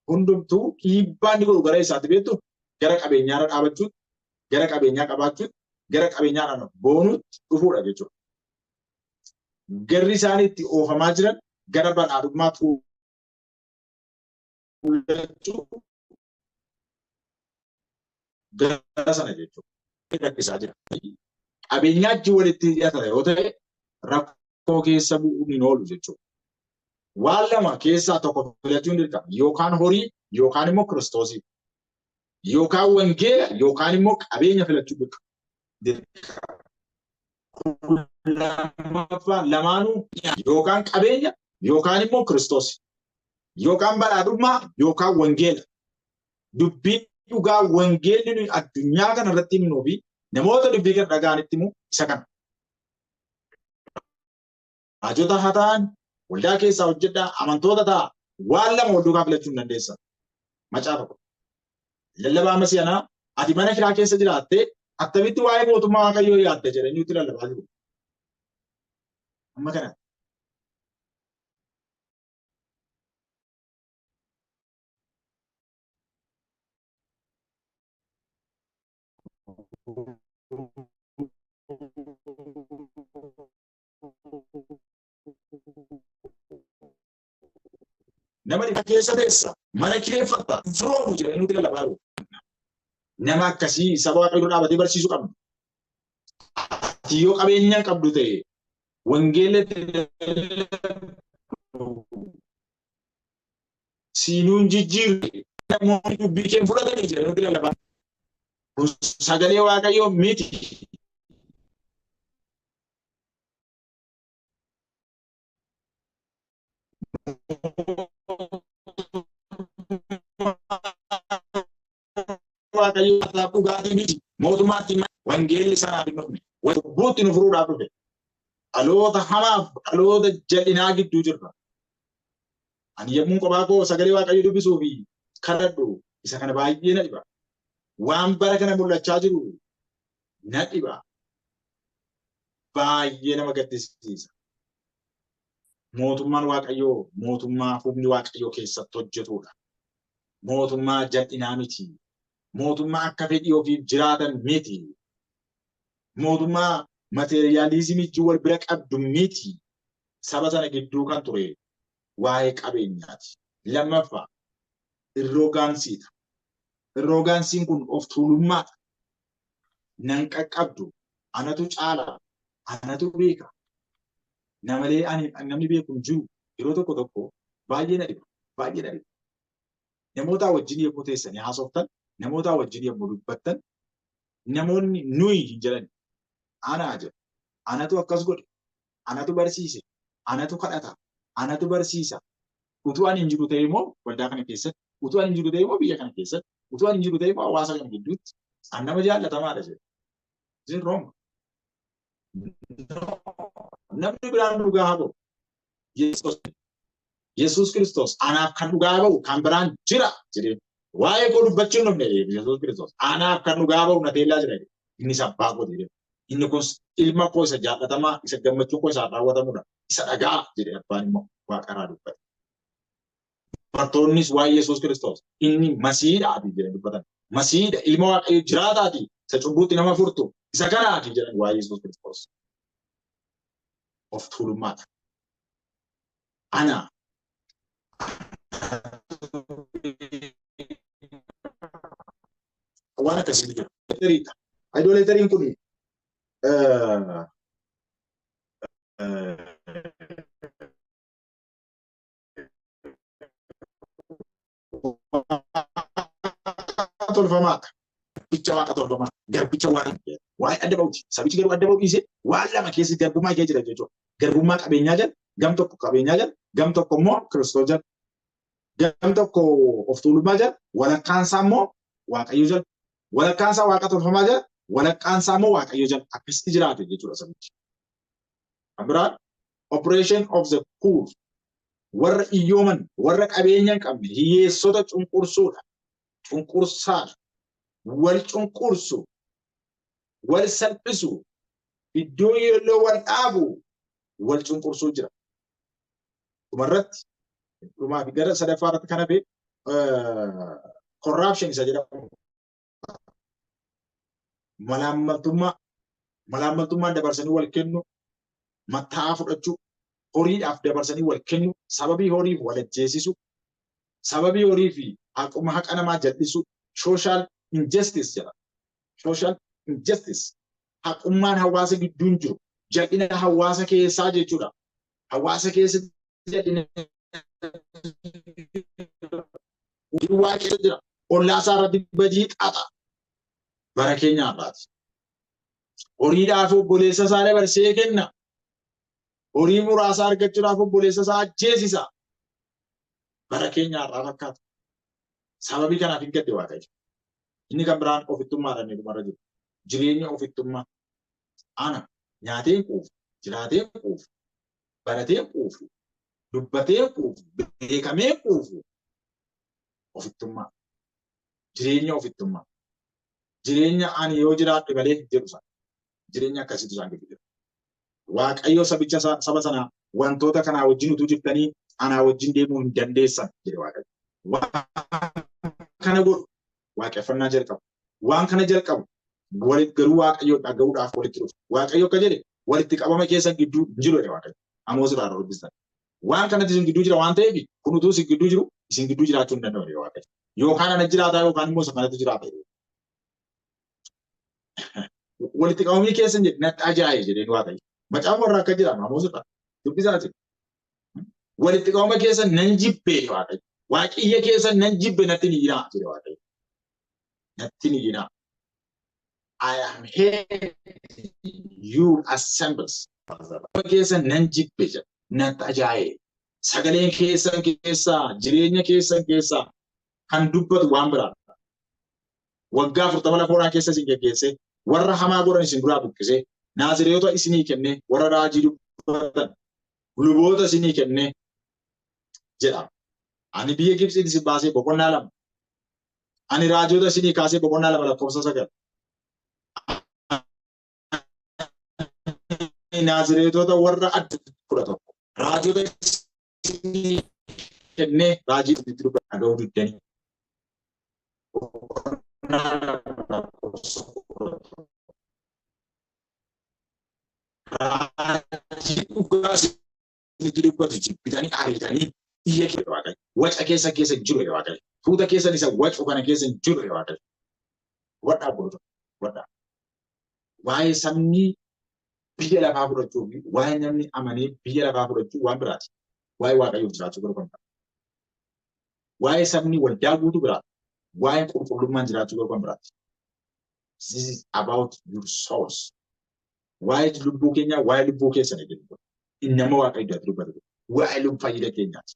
hundumtuu dhiibbaa inni godhu gara isaatti beektu, gara qabeenyaarra dhaabachuutti, gara qabeenyaa qabaachuutti, gara qabeenyaadhaan boonuutti dhufuudha jechuudha. Garri isaanii itti oofamaa jiran gara badhaadhummaa tuulachuu gara sana jechuudha. Rakkisaa jira. Qabeenyaa wajjin walitti hidhata yoo ta'e rakkoo keessa bu'uun hin oolu jechuudha. Waan lama keessaa tokko filachuun dirqama. Yookaan horii yookaan immoo Kiristoosii. Yookaan wangeela yookaan immoo qabeenya filachuu dirqama. Lammaffaa lamaanuu yookaan qabeenya yookaan immoo Kiristoos. Yookaan badhaadhummaa yookaan wangeela. Dubbiin dhugaa wangeelli nuyi addunyaa kana irratti himnuu fi namoota dubbii kana dhaga'anitti himu isa kana. Raajota haa ta'an, waldaa keessaa hojjedhaa, amantoota ta'a, waan lama wal duukaa filachuu hin dandeessan. Macaafa kun. Lallabaa Masiyanaa, ati mana kiraa keessa jiraattee attamitti waa'ee mootummaa Waaqayyoo yaadda jedhanii nutti lallabaa jiru. Amma kana. Nama dhibba keessa teessa, mana kireeffatta, firoomu jedhanii nutti lallabaa jiru. Nama akkasii saba Waaqayyoo dhaabatee barsiisuu qabna. Ati yoo qabeenya hin qabdu ta'e wangeela siinuun jijjiirre namoonni dubbii kee fudhatanii jedhanii nutti lallabaa. Kun sagalee Waaqayyoo miti. Waaqayyo dhugaatii miti. Mootummaatti wangeelli sanaaf hin dhufne. Cubbuutti nu furuudhaaf dhufe. Dhaloota hamaaf dhaloota jal'inaa gidduu jirra. Ani yommuu kophaa koo sagalee Waaqayyo dubbisuu fi kadhadhu isa kana baay'ee na dhiba. Waan bara kana mul'achaa jiru na dhiba. Baay'ee nama gaddisiisa. Mootummaan Waaqayyoo mootummaa humni Waaqayyoo keessatti hojjetudha. Mootummaa jal'inaa miti. Mootummaa akka fedhii ofiif jiraatan miti. Mootummaa materiyaalizimii wal bira qabdu miti. Saba sana gidduu kan ture waa'ee qabeenyaati. Lammaffaa irroogaansiidha. Irroogaansiin kun of tuulummaadha. Nan qaqqabdu, anatu caala, anatu beeka. Namalee ani namni beeku hin jiru. Yeroo tokko tokko baay'ee na dhiba. Baay'ee na dhiba. Namoota wajjin yommuu teessanii haasoftan, namoota wajjin yommuu dubbattan, namoonni nuyi hin jedhan. Anaa jedhu. Anatu akkas godhe. Anatu barsiise. Anatu kadhata. Anatu barsiisa. Utuu ani hin jiru ta'e immoo waldaa kana keessatti, utuu ani hin jiru ta'e immoo biyya kana keessatti, utuu ani hin jiru ta'e immoo hawaasa kana gidduutti an nama jaallatamaadha jedhu. Is it wrong? Namni biraan dhugaa haa ba'u. Yesuus Kiristoos anaaf kan dhugaa ba'u kan biraan jira jedhee waa'ee koo dubbachuu hin dhufne Yesuus Kiristoos anaaf kan dhugaa ba'u na teellaa jira jedhe. Innis abbaa kooti jedhe. Inni kun ilma koo isa jaallatamaa isa gammachuu koo isaan raawwatamudha. Isa dhagaa jedhe abbaan immoo waaqarraa dubbate. Bartoonnis waa'ee Yesuus Kiristoos inni Masiidhaati jedhanii dubbatan. Masiidha ilma Waaqayyo jiraataati isa cubbuutti nama furtu isa kanaati jedhan waa'ee Yesuus Kiristoos. Of tuulummaadha. Ana waan akkasiitu jira. Idoleetariin kun tolfamaadha. Garbicha waaqa tolfamaa, garbicha waan waa'ee adda ba'uuti. Sabichi garuu adda ba'uu dhiisee waan lama keessa garbummaa kee jira jechuudha. Garbummaa qabeenyaa jala, gam tokko qabeenyaa jala, gam tokko immoo Kiristoos jala. Gam tokko of tuulummaa jala, walakkaan isaa immoo Waaqayyo jala. Walakkaan isaa waaqa tolfamaa jala, walakkaan isaa immoo Waaqayyo jala. Akkasitti jiraate jechuudha sabichi. Kan biraan operation of the poor, warra iyyooman, warra qabeenya hin qabne, hiyyeessota cunqursuudha. Cunqursaadha. Wal cunqursu, wal salphisu, iddoo yeelloo wal dhaabu, wal cunqursuu jira. Dhumarratti, dhumaa fi gara sadaffaa irratti kan hafe corruption isa jedhamu. Malaammaltummaa, malaammaltummaan dabarsanii wal kennu, matta'aa fudhachuu, horiidhaaf dabarsanii wal kennu, sababii horiif wal ajjeesisu, sababii horii fi haquma haqa namaa jal'isu, social injustice jedha. Social injustice, haqummaan hawaasa gidduu hin jiru, jal'ina hawaasa keessaa jechuudha. Hawaasa keessatti jal'ina waa keessa jira. Ollaa isaa irratti badii xaxa. Bara keenya har'aati. Horiidhaaf obboleessa isaa dabarsee kenna. Horii muraasa argachuudhaaf obboleessa isaa ajjeesisa. Bara keenya har'aa fakkaata. Sababii kanaaf hin gadde Waaqayyo. Inni kan biraan ofittummaadhaan inni dhumarra jiru. Jireenya ofittummaa. Ana nyaatee hin quufu, jiraatee hin quufu, baratee hin quufu, dubbatee hin quufu, beekamee hin quufu. Ofittummaa. Jireenya ofittummaa. Jireenya ani yoo jiraadhe malee jedhu sana. Jireenya akkasiitu isaan gidduu jira. Waaqayyo sabicha saba sanaa wantoota kanaa wajjin utuu jirtanii anaa wajjin deemuu hin dandeessan jedhe Waaqayyo. Waan kana godhu waaqeffannaa jalqabu. Waan kana jalqabu walitti garuu Waaqayyoon dhaga'uudhaaf walitti dhufu. Waaqayyo akka jedhe walitti qabama keessan gidduu hin jiru jedhe Waaqayyo. Amoos irraa dubbistan. Waan kanatti isin gidduu jira waan ta'eef kun utuu isin gidduu jiru isin gidduu jiraachuu hin danda'u jedhe Waaqayyo. Yookaan ana jiraataa yookaan immoo isa kanatti jiraata jedhe. Walitti qabamni keessan jedhe natti ajaa'e jedheen Waaqayyo. Macaafa warra akka jedhamu Amoos irraa dubbisaati. Walitti qabama keessan nan jibbe Waaqayyo. Waaqiyya keessan nan jibbe, natti ni iyyinaa jedhe Waaqayyo. Natti ni iyyinaa. I am hate your assemblies. Keessan nan jibbe jedha. Natti ajaa'e. Sagaleen keessan keessaa, jireenya keessan keessaa kan dubbatu waan biraadha. Waggaa 40 lafa onaa keessa isin geggeessee, warra hamaa godhan isin duraa buqqisee, Naazireetota isinii kennee, warra raajii dubbatan, luboota isinii kennee jedha. Ani biyya Gibxiitti isin baasee, boqonnaa 2. Ani raajota isinii kaasee, boqonnaa 2 lakkoofsa 9. Naazireetota warra adda 11. Raajota isinii kennee raajii isinitti dubbatan dhaga'uu diddanii. Boqonnaa 2 lakkoofsa 11. Raajii dhugaa isinitti dubbatu jibbitanii ariitanii iyya kee Waaqayyo. Waca keessa keessa hin jiru Waaqayyo. Tuuta keessan isa wacu kana keessa hin jiru Waaqayyo. Hubadhaa obboloota. Hubadhaa. Waa'ee sabni biyya lafaa fudhachuu fi waa'ee namni amanee biyya lafaa fudhachuu waan biraati. Waa'ee Waaqayyoof jiraachuu garuu kan biraati. Waa'ee sabni waldaa guutuu biraati. Waa'ee qulqullummaan jiraachuu garuu kan biraati. This is about your souls. Waa'ee lubbuu keenyaa, waa'ee lubbuu keessanii jedhu. Inni nama Waaqayyo iddoo dubbatu. Waa'ee lubbuu fayyina keenyaati.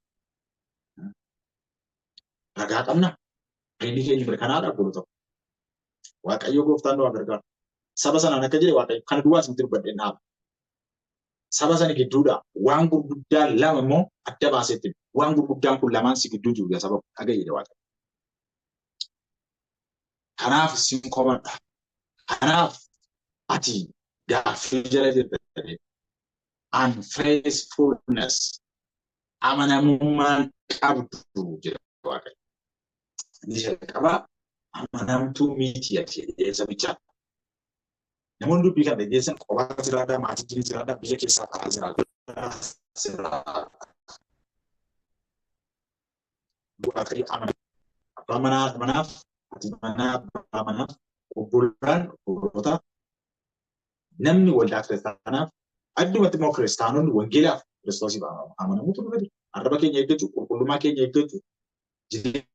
Ragaa qabna. Fayyinni keenya mirkanaadha obboloota. Waaqayyo gooftaan nu haa gargaaru. Saba sanaan akka jedhe Waaqayyo kana duwwaa isinitti dubbadhee dhaaba. Saba sana gidduudhaa waan gurguddaa lama immoo adda baaseetti, waan gurguddaan kun lamaan si gidduu jiru yaa saba dhaga'i jedhe Waaqayyo. Kanaaf sin komadha. Kanaaf ati gaaffii jala jirta jedhee. Unfaithfulness, amanamummaan qabdu jedha Waaqayyo. Inni jalqabaa amanamtuu miti ati jedhee sabichaa. Namoonni dubbii kana dhageessan qophaa jiraadhaa, maatii wajjin jiraadhaa, biyya keessaa alaa jiraadhaa. Waaqayyo amana. Abbaa manaa haadha manaaf, haati manaa abbaa manaaf, obbolaan obboloota, namni waldaa kiristaanaaf, addumatti immoo kiristaanonni wangeelaaf Kiristoosiif amanamuutu nurra jira. Arraba keenya eeggachuu, qulqullummaa keenya eeggachuu, jireenya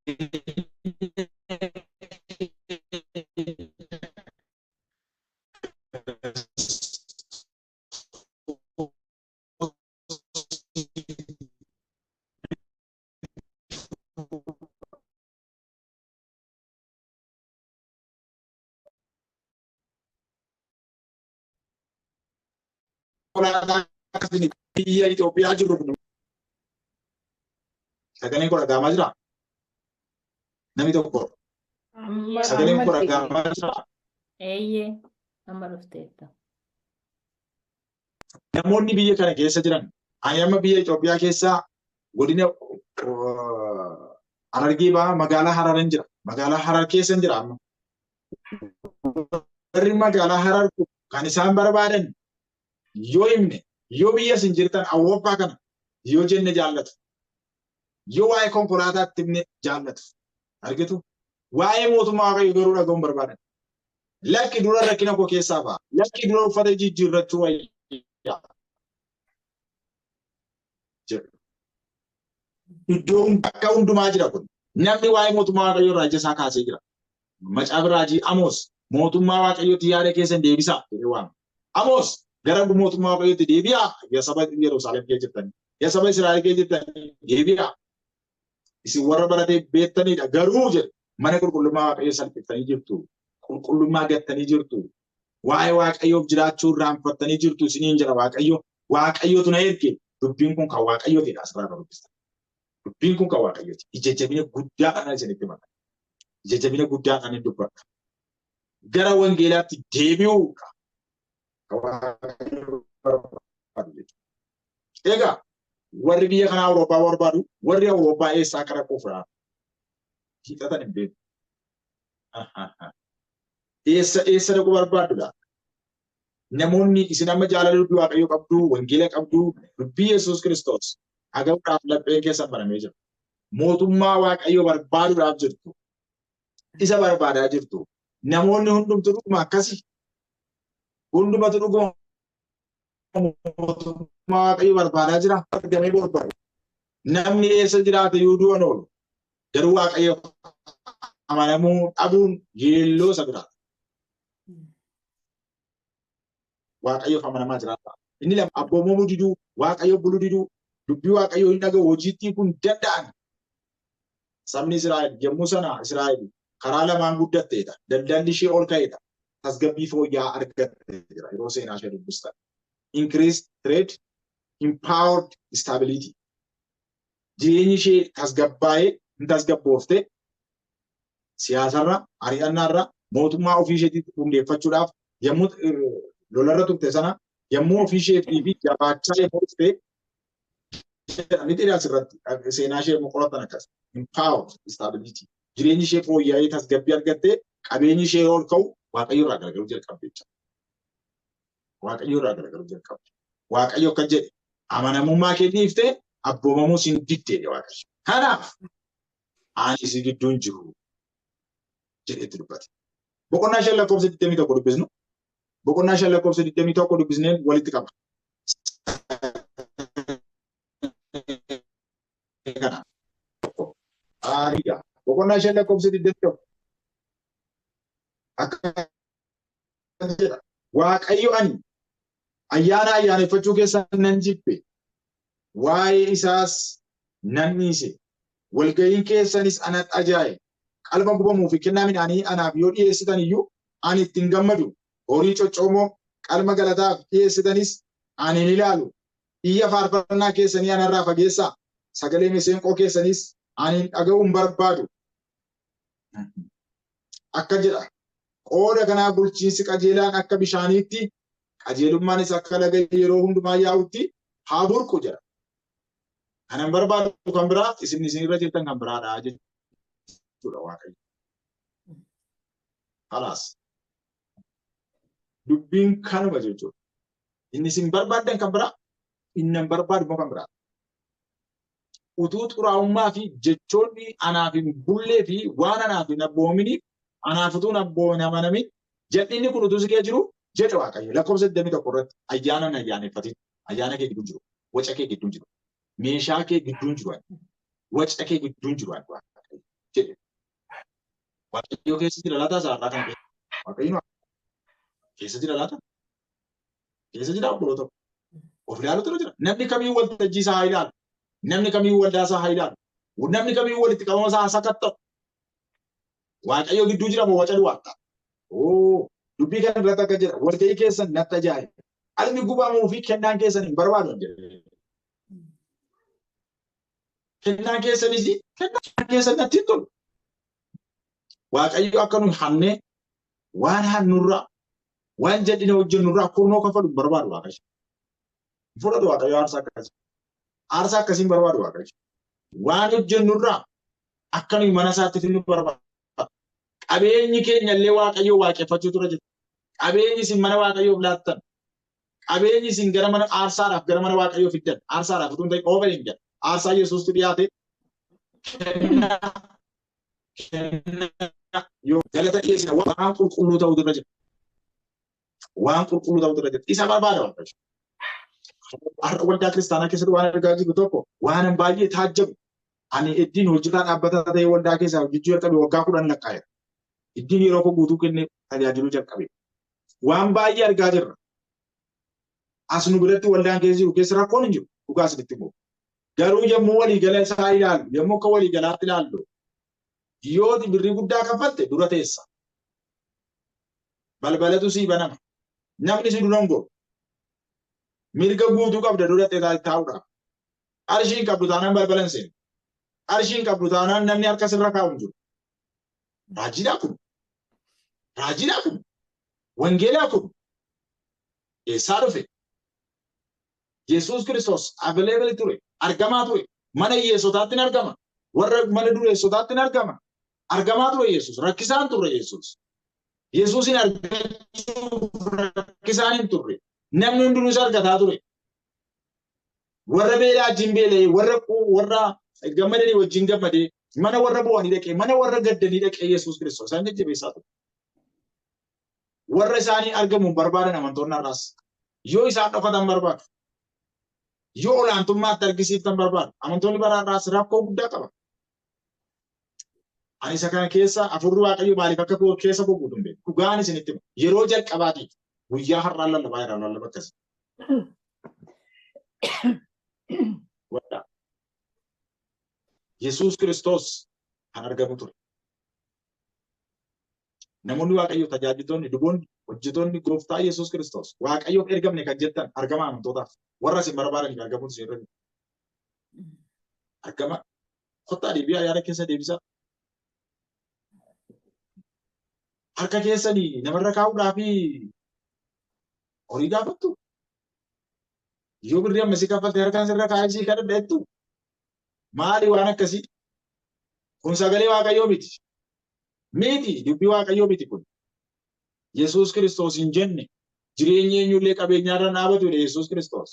Konkolaataa akkasiin biyya Itoophiyaa jiru kun sagaleen koo dhaga'amaa jiraa? Namni tokko Amma sagaleen amma koo deebi'e. dhaga'amaa jiraa? Eeyyee, amma dhufteetta. Namoonni biyya kana keessa jiran, ani amma biyya Itoophiyaa keessaa godina Harargee Bahaa magaalaa Hararan jira. Magaalaa Harar keessa jira amma. Warri magaalaa Harar kun kan isaan barbaadan yoo himne, yoo biyya isin jirtan Awurooppaa kana yoo jenne jaallatu. Yoo waa'ee konkolaataatti himne jaallatu. Argitu? Waa'ee mootummaa Waaqayyoo garuu dhaga'uun barbaadan. Lakki dura rakkina koo keessaa ba'a. Lakki dura uffata jijjiirrachuu wayyaa jedhu. Iddoo bakka hundumaa jira kun. Namni waa'ee mootummaa Waaqayyoo irraa ija isaa kaasee jira. Macaafa raajii Amoos mootummaa Waaqayyootti yaada keessan deebisaa jedhee waama. Amoos gara mootummaa Waaqayyootti deebi'aa, yaa saba Yerusaalem kee jirtanii, yaa saba Israa'el kee jirtanii deebi'aa. Isin warra baratee beektanidha garuu jedhe mana qulqullummaa Waaqayyoo salphiftanii jirtu. Qulqullummaa gattanii jirtu. Waa'ee Waaqayyoof jiraachuu irraanfattanii jirtu isiniin jedha Waaqayyo. Waaqayyotu na erge. Dubbiin kun kan Waaqayyootidha asirraa kan dubbistan. Dubbiin kun kan Waaqayyooti. Ija jabina guddaadhaan isinitti hima. Ija jabina guddaadhaan hin dubbadha. Gara wangeelaatti deebi'uudha. Kan Waaqayyo barbaadu jechuudha. Egaa warri biyya kanaa Awurooppaa barbaadu, warri Awurooppaa eessaa akka dhaqu ofirraa hiixatan hin beeku. Eessa eessa dhaquu barbaaddu laata? Namoonni isin amma jaalala dubbii Waaqayyoo qabdu, wangeela qabdu, dubbii Yesuus Kiristoos dhaga'uudhaaf lapheen keessan banamee jira. Mootummaa Waaqayyoo barbaaduudhaaf jirtu. Isa barbaadaa jirtu. Namoonni hundumtu dhuguma akkasi. Hundumatu dhuguma mootummaa Waaqayyoo barbaadaa jira. Argamee barbaadu. Namni eessa jiraate iyyuu du'an oolu. Garuu Waaqayyo amanamuu dhabuun yeelloo isa biraati. Waaqayyoof amanamaa jiraata. Inni lama abboomamuu diduu, Waaqayyo buluu diduu, dubbii Waaqayyoo hin dhaga'u hojiitti kun danda'an. Sabni Israa'el yommuu sana Israa'el karaa lamaan guddatteedha. Daldalli ishee ol ka'eedha. Tasgabbii fooyya'aa argatte jira yeroo seenaa ishee dubbistan. Increased trade, empowered stability. Jireenyi ishee tasgabbaa'ee hin tasgabboofte siyaasarra, ari'annaarra, mootummaa ofii isheetii hundeeffachuudhaaf yommuu lolarra turte sana yommuu ofii isheetii fi jabaachaa yommuu dhufte jedha miti asirratti seenaa ishee yommuu qoratan akkas empowered stability jireenyi ishee fooyya'ee tasgabbii argattee qabeenyi ishee ol ka'u Waaqayyo irraa garagaluu jalqabde jechuudha. Waaqayyo irraa garagaluu jalqabde. Waaqayyo akka jedhe amanamummaa kee dhiiftee abboomamuu siin didde Waaqayyo. Kanaaf ani si gidduun jiru jedhee itti dubbate. Boqonnaa 5 lakkoofsa 21 dubbisnu. Boqonnaa 5 lakkoofsa 21 dubbisneen walitti qaba. Kana tokko. Aariidha. Boqonnaa 5 lakkoofsa 21. Akka jedha. Waaqayyo ani ayyaana ayyaaneffachuu keessan nan jibbe. Waa'ee isaas nan dhiise. Walga'iin keessanis anatti ajaa'e. Qalma gubamuu fi kennaa midhaanii anaaf yoo dhi'eessitan iyyuu ani itti hin gammadu. Horii coccoomoo qalma galataaf dhi'eessitanis ani hin ilaalu. Iyya faarfannaa keessanii anarraa fageessaa. Sagalee meseenqoo keessaniis ani hin dhaga'uu hin barbaadu. Akka jedha. Qooda kanaa bulchiinsi qajeelaan akka bishaaniitti, qajeelummaanis akka laga yeroo hundumaa yaa'utti haa burqu jedha. Kanan barbaadu kan biraa isin isin irra jirtan kan biraadha jechuudha Waaqayyo. Kalaas. Dubbiin kanuma jechuudha. Inni isin barbaaddan kan biraa, inni nan barbaadu immoo kan biraa. Utuu xuraa'ummaa fi jechoonni anaaf hin bullee fi waan anaaf hin abboominiif anaaf utuu hin abboomin amanamin jal'inni kun utuu si kee jiru jedhe Waaqayyo. Lakkoofsa 21 irratti ayyaana hin ayyaaneffatin. Ayyaana kee gidduu jiru. Waca kee gidduu jiru. Meeshaa kee gidduu jiru. Waca kee gidduu jiru Waaqayyo jedhe. Waaqayyo keessa jira laata isaarraa kan ta'e. Waaqayyo keessa jira laata? Keessa jira obboloota. Of ilaaluutu irra jira. Namni kamiyyuu waltajjii isaa haa ilaalu. Namni kamiyyuu waldaa isaa haa ilaalu. Namni kamiyyuu walitti qabama isaa haa sakatta'u. Waaqayyo gidduu jira moo waca duwwaadha? Oo, dubbii kana irratti akka jedha. Walga'ii keessan natti ajaa'iba. Qalmi gubamuu fi kennaan keessan hin barbaadu jedhe. Kennaan keessanis kennaan keessan natti hin tolu. Waaqayyo akka nuyi hannee waan hannurraa waan jal'ina hojjennurraa kurnoo kafalu hin barbaadu Waaqayyo. Hin fudhatu Waaqayyo aarsaa akkasii. Aarsaa akkasii hin barbaadu Waaqayyo. Waan hojjennurraa akka nuyi mana isaatti finnu barbaada. Qabeenyi keenya illee Waaqayyo waaqeffachuu tura jira. Qabeenyi isin mana Waaqayyoof laattan. Qabeenyi isin gara mana aarsaadhaaf gara mana Waaqayyoo fiddan. Aarsaadhaaf utuu hin ta'in offering jedha. Aarsaa Yesuustu dhiyaate kennaa kennaa yoo galata dhiyeessina waan qulqulluu ta'utu irra jira. Waan qulqulluu ta'utu irra jira. Isa barbaada Waaqayyo. Har'a waldaa kiristaanaa keessatti waan argaa jirru tokko waan baay'ee taajjabu. Ani ittiin hojjetaa dhaabbataa ta'ee waldaa keessaa hojjechuu jalqabe waggaa 10 lakkaa'eera. Ittiin yeroo koo guutuu kennee tajaajiluu jalqabe. Waan baay'ee argaa jirra. As nu biratti waldaan keessa jiru keessa rakkoon hin jiru. Dhugaa isinitti himu. Garuu yommuu waliigala isaa ilaallu, yommuu akka waliigalaatti ilaallu, yooti birrii guddaa kaffalte dura teessa. Balbalatu sii banama. Namni si dura hin goru. Mirga guutuu qabda dura taa'uudhaaf. Qarshii hin qabdu taanaan balbala hin seenu. Qarshii hin qabdu taanaan namni harka sirra kaa'u hin jiru. Raajiidhaa kun. Raajiidhaa kun. Wangeelaa kun. Eessaa dhufe? Yesuus Kiristoos available ture. Argamaa ture. Mana hiyyeessotaatti hin argama. Warra mana dureessotaatti hin argama. Argamaa ture Yesuus. Rakkisaan turre Yesuus. Yesuusin argachuuf rakkisaan hin turre. Namni hundinuu isa argataa ture. Warra beelaa wajjin beela'ee, warra warra gammadanii wajjin gammadee, mana warra boo'anii dhaqee, mana warra gaddanii dhaqee Yesuus Kiristoos isaan jajjabeessaa ture. Warra isaanii argamuun barbaadan amantoonni har'aas yoo isaan dhokatan barbaadu. Yoo olaantummaatti argisiiftan barbaadu. Amantoonni bara har'aas rakkoo guddaa qaba. Ani isa kana keessa hafuurri Waaqayyoo maaliif akka koo keessa koo guutu hin beeku. Dhugaan isinitti hima. Yeroo jalqabaatiif guyyaa har'aan lallabaa jira lallaba akkasii. Hubadhaa. Yesuus Kiristoos kan argamu ture. Namoonni Waaqayyoo tajaajiltoonni, luboonni, hojjetoonni gooftaa Yesuus Kiristoos Waaqayyoof ergamne kan jettan argama amantootaaf warra isin barbaadaniif argamuun isin irra jira. Argama kottaa deebi'aa yaada keessa deebisaa. Harka keessanii namarra kaa'uudhaa fi horii gaafattu. Yoo birrii amma si kaffalte harkaan sirra kaa'ee sii kadhadha jettu. Maali waan akkasii? Kun sagalee Waaqayyoo miti. Miti dubbii Waaqayyoo miti kun. Yesuus Kiristoos hin jenne jireenyi eenyullee qabeenyaarra dhaabatu jedhe Yesuus Kiristoos.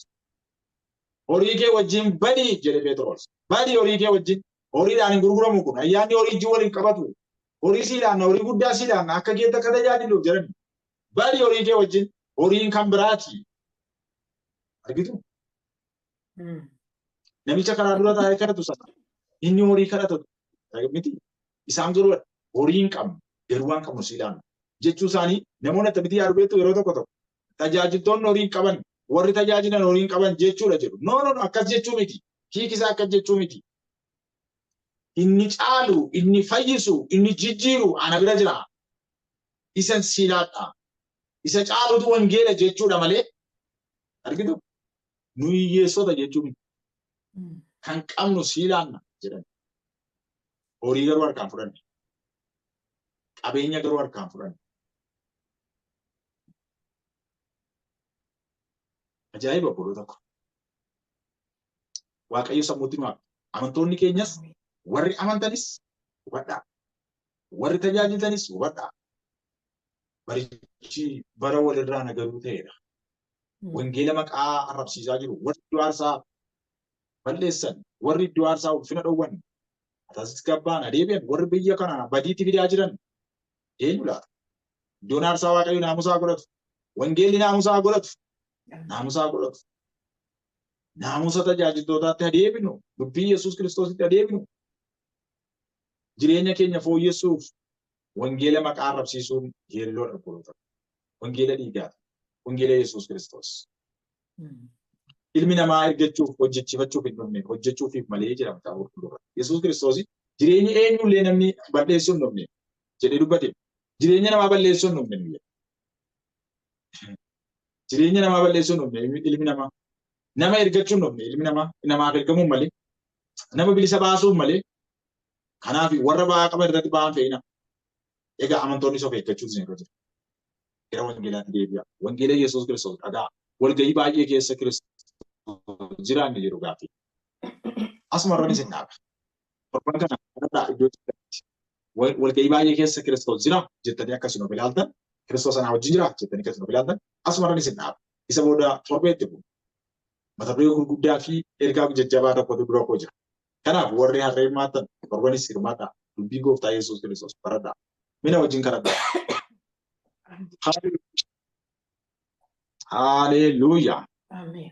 Horii kee wajjin badi jedhe Phexros. Badi horii kee wajjin. Horiidhaan hin gurguramu kun. Ayyaanni horii wajjin wal hin qabatu. Horii siidhaan horii guddaa siidhaan akka keetti akka tajaajiluuf jedhan. Badi horii kee wajjin. Horiin kan biraati. Argitu? Namicha karaa dura taa'ee kadhatu sana. Inni horii kadhatu miti. Isaan garuu horii hin qabnu. Garuu waan qabnu siidhaan. Jechuu isaanii namoonni akkamitti yaadu beektu yeroo tokko tokko. Tajaajiltoonni horii hin qaban, warri tajaajilan horii hin qaban jechuudha jedhu. No, no, no, akkas jechuu miti. Hiiki isaa akkas jechuu miti. Inni caalu, inni fayyisu, inni jijjiiru ana bira jira. Isan siilaadha. Isa caalutu wangeela jechuudha malee. Argitu? Nu hiyyeessota jechuu miti. Kan qabnu siilaanna jedhan. Horii garuu harkaan fudhanne. Qabeenya garuu harkaan fudhanne. Ajaa'iba obboloota ko. Waaqayyo sammuutti nu haa amantoonni keenyas warri amantanis hubadhaa. Warri tajaajiltanis hubadhaa. Barichi bara walirraa nagaruu ta'edha. Wangeela maqaa arrabsiisaa jiru. Warri iddoo aarsaa balleessan, warri iddoo aarsaa ulfina dhowwan, atas gabbaan adeebi'an, warri biyya kana badiitti fidaa jiran eenyu laata? Iddoon aarsaa Waaqayyo naamusaa godhatu. Wangeelli naamusaa godhatu. Naamusaa godhatu. Naamusa tajaajiltootaatti adeeminu. Dubbii Yesuus Kiristoositti adeeminu. Jireenya keenya fooyyessuuf wangeela maqaa arrabsiisuun yeelloodha obboloota. Wangeela dhiigaati. Wangeela Yesuus Kiristoos. Ilmi namaa ergachuuf hojjechiifachuuf hin dhufne hojjechuufiif malee jedha macaafa qulqulluu irratti. Yesuus Kiristoos jireenya eenyullee namni balleessuu hin dhufne jedhee dubbate. Jireenya namaa balleessuu hin dhufne nu jedhe. Jireenya namaa balleessuu hin dhufne ilmi namaa. Nama ergachuu hin dhufne ilmi namaa. Namaaf ergamuu malee. Nama bilisa baasuu malee. Kanaaf warra ba'aa qaban irratti ba'aan fe'ina. Egaa amantoonni of eeggachuutu isin irra jira. Gara wangeelaatti deebi'a. Wangeela Yesuus Kiristoos dhagaa. Walgahii baay'ee keessa Kiristoos jiraanne jedhu gaaffii. Asuma irran isin dhaaba. Torban kana kanarraa iddoo jirtanitti walgahii baay'ee keessa Kiristoos jira jettanii akka isin of ilaaltan, Kiristoos anaa wajjin jira jettanii akka isin of ilaaltan asuma irran isin dhaaba. Isa booda torbeetti kun mata duree gurguddaa fi ergaa jajjabaa tokkotu dura koo jira. Kanaaf warri har'a hirmaattan torbanis hirmaadhaa. Dubbii gooftaa Yesuus Kiristoos baradhaa. Mina wajjin kadhadhaa. Haleluuyaa. Ameen.